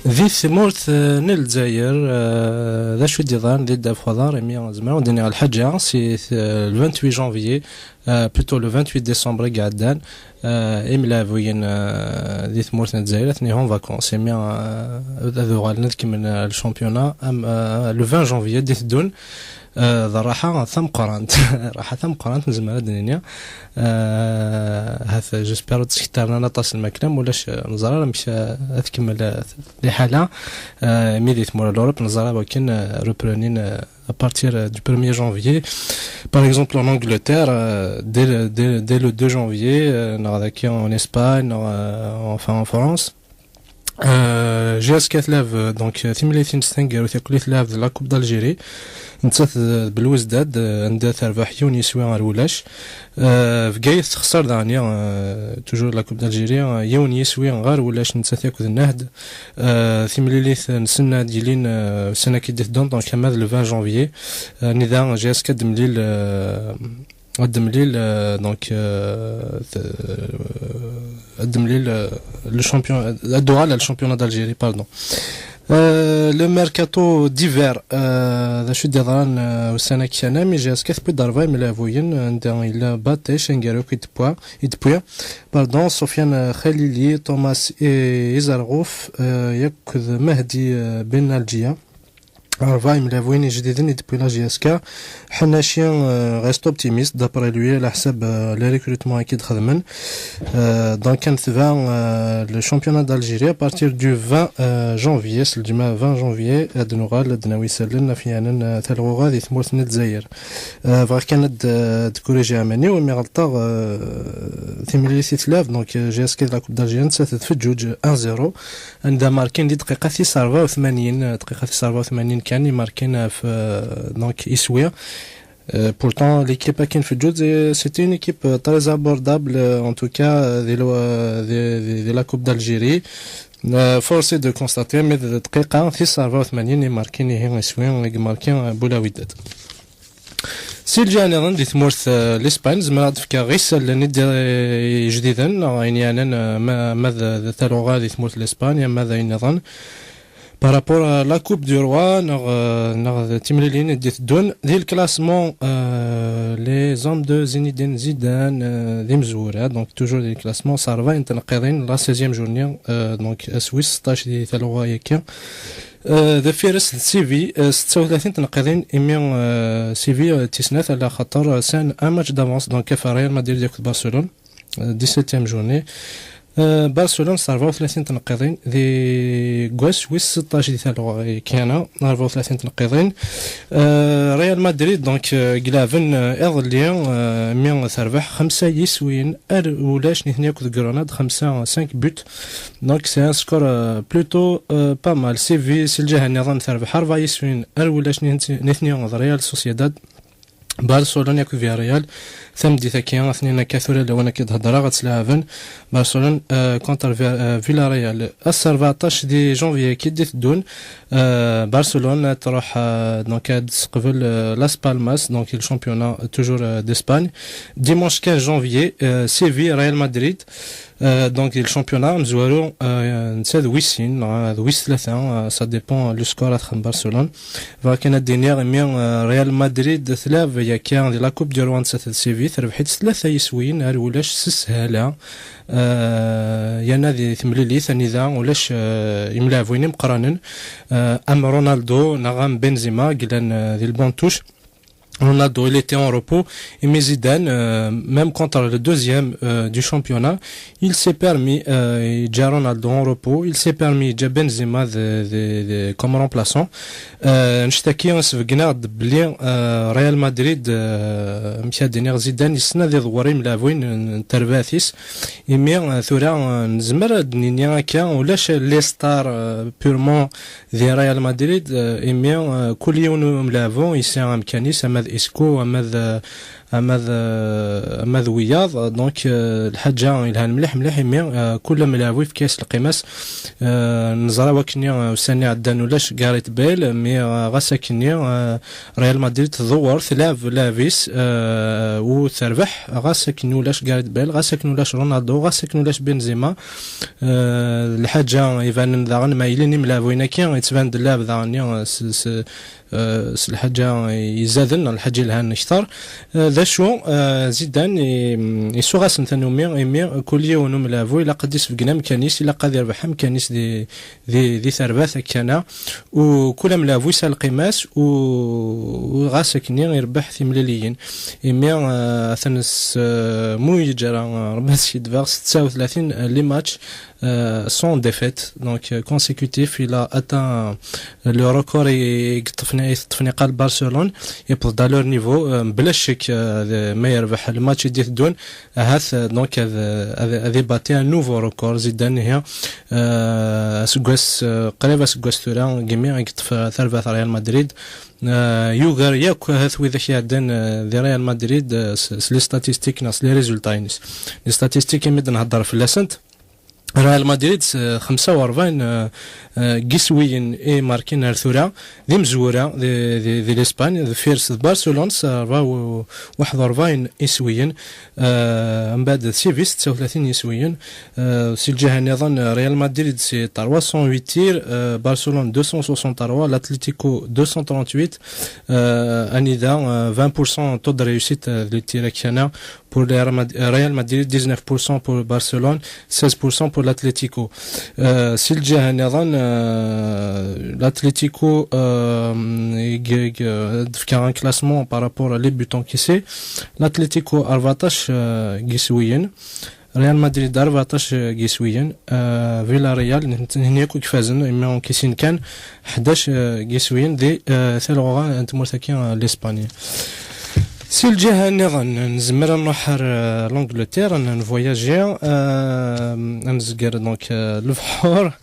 Di tmurt, eh, n Lezzayer, eh, d acu i d-yeḍran di ddabex uḍar, imi zemreɣ ad d-iniɣ lḥaǧa, si, eh, le vingt-huit janvier, eh, plutôt le vingt-huit décembre i iɛeddan, eh, imlaɛbuyen, eh, di tmurt n Lezzayer, atni en vacances, imi, eh, ad uɣalen ad kemmlen, eh, le championnat, am, eh, le vingt janvier d-iteddun, eh, d rraḥa tameqqrant. Rraḥa tameqqrant, nezmer ad d-nini. Eh, hat, j'espère ur d-skettren ara aṭas n lmakla, ma ulac, eh, neẓra amek, eh, ad tkemmel, eh, liḥala. Eh, imi di tmura n Lurup neẓra wakken, eh, reprenin, eh, à partir, eh, du premier janvier. Par exemple, en Angleterre, eh, dès le, dès, dès le deux janvier, eh, neɣ daki en Espagne, neɣ, eh, enfin en France. Euh, G S K tlab, euh, donc, euh, timlilit-ines taneggarut, yeqqel-it lɛeb d la Coupe d'Algérie. Nettat, euh, d Belouizdad, euh, anda terbeḥ yiwen yiswi ɣer wulac. Euh, Bgayet texṣer daɣen, euh, toujours la Coupe d'Algérie, euh, yiwen yiswi ɣer wulac, nettat akked Nahd. Euh, timlilit-nsen ad d-yilin, euh, ussan-agi d-iteddun, donc ama d le vingt janvier. Euh, anida G S K ad d-temlil, euh, ad d-temlil, euh, donc, euh, t-, euh, ad d-temlil, euh, le champion, ad d-tuɣal le championnat d'Algérie, pardon. Euh, le mercato d'hiver, euh, d acu i d-yeḍran, euh, ussan-agi kan, mi G S K tewwi-d rebɛa imlaɛbuyen, anda yella Batech, aneggaru akk i d-tewwi, i d-tewwi, pardon, Sofiane Khalili, Thomas I-, Izergouf, euh, yakk d Mahdi, euh, Ben Algia. rebɛa imlabuyen ijdiden i d-tewwi la J S K. Hanashi, euh, reste optimiste, d'après lui, ala ḥsab, euh, les recrutements i d-xedmen. Euh, donc, ad netbeɛ, euh, le championnat d'Algérie à partir du vingt, euh, janvier, s lǧemɛa vingt janvier, ad nuɣal ad nawi isallen af yanen, euh, talɣuɣa di tmurt n Lezzayer. Euh, bɣiɣ kan ad, euh, d-corriger aman-iw, imi ɣelṭeɣ, euh, timlilit i tlab, donc, euh, J S K d la Coupe d'Algérie, nettat tfeǧǧuǧ un zéro, anda markin di dqiqa tis rebɛa u tmanyin, euh, dqiqa tis rebɛa u tmanyin kan, i markin ɣef, euh, donc, iswi. Euh, pourtant, l'équipe akken tfeǧǧuǧ, c'est, c'était une équipe, euh, très abordable, euh, en tout cas, euh, di lo-, euh, di, di, di la Coupe d'Algérie. Euh, force est de constater, mais d dqiqa tis rebɛa u tmanyin i markin ihi iswi, i markin, euh, Boulaouidad. Si lǧiha nniḍen di tmurt, euh, L'espagne, zemreɣ ad d-fkeɣ isallen i d-, ijdiden, neɣ ayen yeɛnan, euh, ma, ma d, d talɣuɣa di tmurt L'espagne, ama d ayen nniḍen. Par rapport à la Coupe du Roi, neɣ, euh, neɣ d timlilin i d-iteddun, di le classement, euh, les hommes de Zinedine Zidane, euh, d imezwura, donc toujours di le classement, s rebɛa n tneqqiḍin, la seizième journée, euh, donc ass wis seṭṭac di talɣuɣa-agi. Euh, deffir-s d Séville, euh, setta u tlatin tneqqiḍin, imi, euh, Séville, euh, d tis snat, ala xaṭer, euh, sɛan un match d'avance, donc ɣef Real Madrid akked Barcelone, euh, dix-septième journée. Euh, Barcelone s rebɛa u tlatin tneqqiḍin, di gwass wis seṭṭac di talɣuɣa-agi, rebɛa u tlatin tneqqiḍin. Euh, Real Madrid, donc, euh, i ilɛben, euh, iḍelli, euh, mi terbeḥ xemsa yiswiyen, ar ulac nitni akked Granada, xemsa, cinq buts. Donc, c'est un score, euh, plutôt, euh, pas mal. Séville, si lǧiha nniḍen, terbeḥ rebɛa yiswiyen, ar ulac nitni, nitni d Real Sociedad. Barcelone akked Villarreal, tameddit-agi, atenin akka tura lawan akka d-hedreɣ, ad tt-leɛben. Barcelone, euh, contre Vi-, euh, Villarreal. Ass rbeɛṭac di janvier-agi d-iteddun, euh, Barcelone ad truḥ, euh, donc ad tesseqbel, euh, Las Palmas, donc le championnat toujours, euh, d'Espagne. Dimanche quinze janvier, euh, Séville, Real Madrid. Euh, donc, di le championnat, amezwaru, euh, netta d wis sin, neɣ d wis tlata, euh, ça dépend le score ad texdem Barcelone. Bɣiɣ kan ad d-iniɣ, imi, euh, Real Madrid tlab yakka di la Coupe du Roi, nettat d Séville, terbeḥ-itt s tlata yiswiyen, ar ulac s sshala. Euh, yerna di temlilit, anida ulac, euh, imlaɛbuyen imeqqranen, euh, am Ronaldo, neɣ am Benzema, i yellan, euh, di lbantuc. Ronaldo, il était en repos. Et mais Zidane, euh, même contre le deuxième, euh, du championnat, il s'est permis, euh, yeǧǧa Ronaldo en repos, il s'est permis yeǧǧa Benzema de, de, de, comme remplaçant. Euh, anect-agi, sbegneɣ-d belli, euh, Real Madrid, euh, amek ad d-iniɣ, Zidane yessen ad iḍewwer imlaɛbuyen n, n terbaɛt-is. Imi, euh, tura, euh, nezmer ad d-nini akka, ulac les stars, euh, purement di Real Madrid, euh, imi, euh, kul yiwen umlaɛbu yesɛa amkan-is, ama d Isco, ama d, ama d, ama d wiyaḍ. Donc, euh, lḥaǧa yelhan mliḥ, mliḥ, imi, euh, kul amlaɛbu yefka-as lqima-s. Euh, neẓra wakken, euh, ussan iɛeddan ulac Gareth Bale, mais, euh, ɣas akkenni, euh, Real Madrid tḍewwer, tlab lɛeb-is, euh, u terbeḥ, ɣas akken ulac Gareth Bale, ɣas akken ulac Ronaldo, ɣas akken ulac Benzema. Euh, lḥaǧa ibanen daɣen ma yilin imlaɛbuyen-agi, yettban-d llɛeb daɣen-nni, euh, s, s, euh, s lḥaǧa izaden, neɣ lḥaǧa yelhan kter. Euh, d acu, euh, Zidane i, isuɣ-asen tanumi, imi kul yiwen umlaɛbu ilaq ad d-isbeggen amkan-is, ilaq ad irbeḥ amkan-is di, di, di terbaɛt akkana, u kul amlaɛbu yesɛa lqima-s, u, u ɣas akkenni irebbeḥ timliliyin. Imi, euh, atan s, euh, mu yeǧǧa, euh, Rebbi ad s-yedbeɣ, setta u tlatin, euh, les matchs, euh, sans défaite, donc, euh, consécutif, il a atteint, euh, le record i, i yeṭṭfen, i teṭṭfen iqal Barcelone, yewweḍ-d à leur niveau, euh, bla ccek, euh, d-, ma yerbeḥ le match i d-iteddun, ahat, euh, donc, ad, ad, ad ibati un nouveau record, Zidane, ihi, euh, aseggas, euh, qrib aseggas tura, gimi i yeṭṭef, euh, tarbaɛt Real Madrid, euh, yugar yakk ahat widak iɛeddan, euh, di Real Madrid, euh, s, s les statistiques neɣ s les résultats-ines. Les statistiques, imi d-nhedder fell-asent, Real Madrid s, euh, xemsa u rebɛin, euh, euh, n yiswiyen i markin ar tura, d imezwura di, di, di l'Espagne, deffir-s d Barcelone s rebɛa u, waḥed u rebɛin iswiyen, euh, mbeɛd d Séville setta u tlatin iswiyen, euh, si lǧiha nniḍen, euh, Real Madrid c'est trois cent huit tirs, euh, Barcelone deux cent soixante-trois, l'Atlético deux cent trente-huit, euh, anida, euh, vingt pour cent taux de réussite, euh, di les tirs akkana pour le Real Mad-, Real Madrid, dix-neuf pour cent pour Barcelone, seize pour cent pour l'Atlético. Euh, si lǧiha nniḍen, euh, l'Atlético, euh, i, i, i, d-fka un classement par rapport à les butants qui c'est. L'Atlético rbeɛṭac, euh, n yiswiyen. Real Madrid rbeɛṭac, euh, n yiswiyen. Euh, Villarreal, n-, n-, n-, yakk i ifazen, imi ur kisin kan, ḥdac, euh, n yiswiyen di, euh, talɣuɣa n tmurt-agi, euh, l'Espagne. Si lǧiha nniḍen, nezmer ad nruḥ ar, euh, l'Angleterre, ad nvoyaji, euh, ad nezger, donc, euh, lebḥur.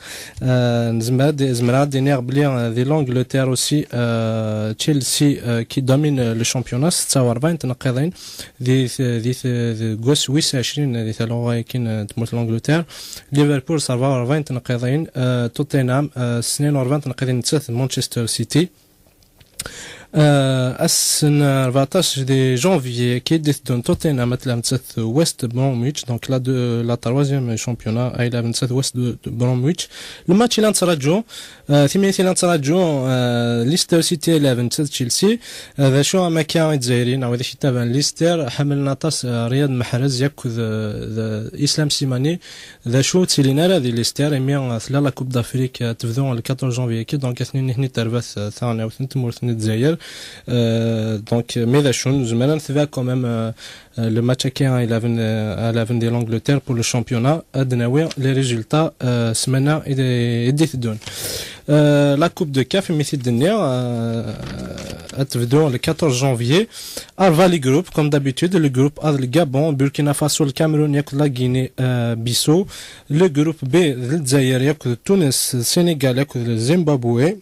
Euh, nezmer ad, zemreɣ ad d-iniɣ belli, euh, di l'Angleterre aussi, euh, Chelsea, euh, qui domine, euh, le championnat, setta u rebɛin tneqqiḍin di, di, di, deg wass wis ɛecrin di talɣuɣa-agi n tmurt n l'Angleterre. Liverpool, sebɛa u rebɛin tneqqiḍin, euh, Tottenham, euh, tnin u rebɛin tneqqiḍin nettat d Manchester City. Euh, ass n rbeɛṭac di janvier, ki d-iteddun Tottenham ad tlaɛeb nettat West Bromwich, donc la, de, la troisième championnat, ay laɛeb nettat West de, de Bromwich. Le match i la nettraǧu, euh, timlilit i la nettraǧu, euh, Leicester City ay laɛeb nettat Chelsea. Euh, d acu am akka i Izzayriyen, neɣ wid i k-ittabaɛen Leicester, ḥemmlen aṭas, euh, Riyad Mahrez yakk d, d Islam Slimani. D acu ur ttilin ara di Leicester, imi, euh, tella la Coupe d'Afrique, euh, tebdu le quatorze janvier-agi, donc atnin nitni terbat, euh, taɣelnawt n tmurt n Lezzayer. Euh, donc, euh, mais d acu, nezmer ad netbeɛ quand même, euh, euh, le match-agi i laɛben, euh, i laɛben di l'Angleterre pour le championnat, ad nawi les résultats, euh, ssmana i d-, i d-iteddun. Euh, la Coupe de caf, imi t-id-nniɣ, euh, ad tebdu le quatorze janvier. Rbeɛ les groupes, comme d'habitude, le groupe A d le Gabon, Burkina Faso, le Cameroun, yakk la Guinée, euh, Bissau. Le groupe B d Lezzayer, yakk d Tunis, Sénégal, yakk d Zimbabwe.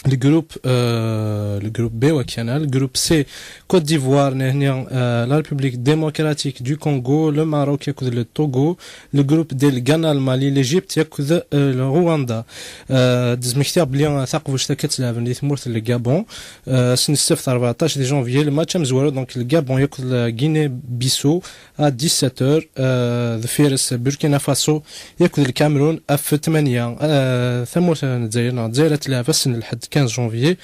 Le groupe, euh, le groupe B, wakana. Le groupe C, Côte d'Ivoire, nehni, euh, la République démocratique du Congo, le Maroc, yakk d le Togo. Le groupe D, le Ghana, le Mali, l'Égypte, yakk d, euh, le Rwanda. Euh, d-smektiɣ belli, euh, taqbuct-a ad tt-laɛben di tmurt n le Gabon. Euh, ass n ssebt rbeɛṭac di janvier, le match amezwaru, donc le Gabon yakk d la Guinée-Bissau à dix-sept heures, euh, deffir-s Burkina Faso yakk d le Cameroun ɣef tmanya. Euh, tamurt n Lezzayer, neɣ Lezzayer ad tlaɛeb ass n lḥedd quinze janvier,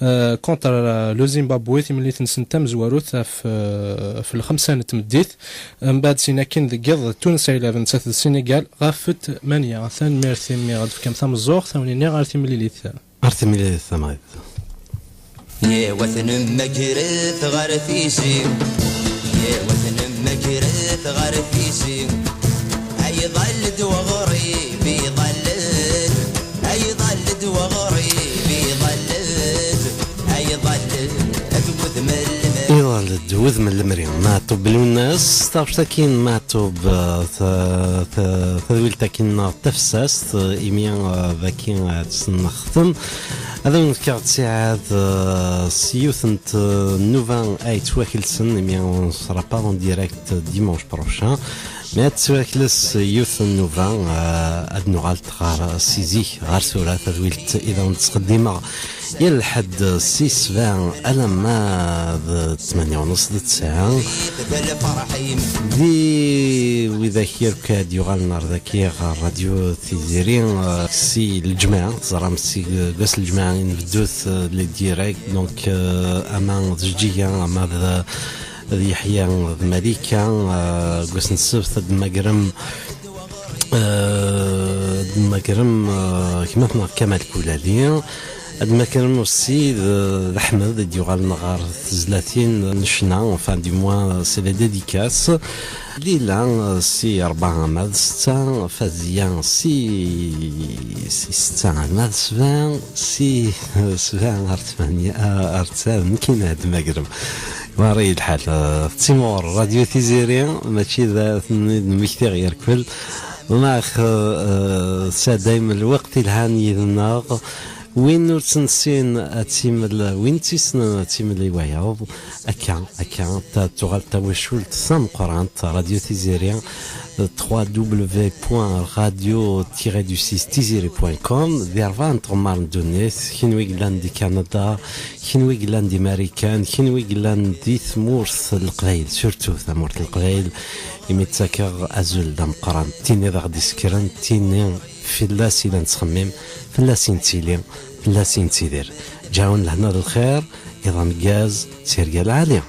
euh, contre, euh, le Zimbabwe, timlilit-nsen tamezwarut ɣef, euh, ɣef lxemsa n tmeddit. Mbeɛd sin akin deg yiḍ, Tunes ay laɛben nettat d Sénégal ɣef tmanya. Tanemmirt imi ɣ-d-tefkam tameẓẓuɣt, a wen-iniɣ ar timlilit. Ar timlilit tamɣit. Yiwet nemmekret ɣer tizi, yiwet nemmekret ɣer tizi. Ay iḍall-d weɣrib, iḍall-d, ay iḍall-d weɣrib, iḍall-d, ay iḍall-d wudem n lemri. Iḍall-d wudem n lemri. Maɛṭub Lwennas, taɣect-agi n Maɛṭub, eh, ta-, ta-, tadwilt-agi n tafessast, eh, imi, eh, dagi, eh, ad tt-nextem. Ad awen-fkeɣ ttiɛad, eh, s yiwet n t-, nnuba ay yettwakelsen, imi on sera pas en direct dimanche prochain. Mi ad tettwakles yiwet n nnuba, eh, ad nuɣal ɣer si zik, ɣer tura, tadwilt i d awen-ttqeddimeɣ yal lḥedd si sebɛa alamma d tmanya u nus d tesɛa. Di widak yakk ad yuɣalen ar daki ɣer Radio Tiziri, eh, si lǧemɛa, teẓram si, deg ass n lǧemɛa i nbeddut, eh, les directs, donc, eh, ama d Jeǧǧiga, ama d, d Yeḥya d Malika, eh, deg ass n ssebt ad d-temmagrem, eh, ad d-temmagrem, eh, gma-tneɣ Kamal Kulali. Ad d-temmagrem aussi d, d Ḥmed i d-yuɣalen ɣer tezlatin n ccna, enfin, du moins, c'est les dédicaces. Lila, eh, si rebɛa ama d setta, Faziya, si, si setta ama d sebɛa, si sebɛa ar tmanya, ah, ar tesɛa, nekkini ad d-temmagrem. Wari lḥal, eh, tettimɣur Radio Tiziri, mačči d, ad ten-id-mmektiɣ irkel. Ḍemɛeɣ, eh, tesɛeddaym lweqt ilhan yid-neɣ. Win ur tt-nessin ad tt-imel, win tt-issnen ad tt-imel i wayeḍ. Akka, akka, ta-, tuɣal tawacult tameqqrant, Radio Tiziri, trois W point radio tiret du six tiziri point com, di rebɛa n tɣemmar n ddunit, kenwi yellan di Kanada, kenwi yellan di Marikan, kenwi yellan di tmurt n Leqbayel, surtout tamurt n Leqbayel, imi ttakeɣ azul d ameqqran, tin i d aɣ-d-isekren, tin fell-as i la nettxemmim, fell-as i nettili, fell-as i nettidir. Ǧaɛun lehna d lxir, iḍ ameggaz, tirga lɛali.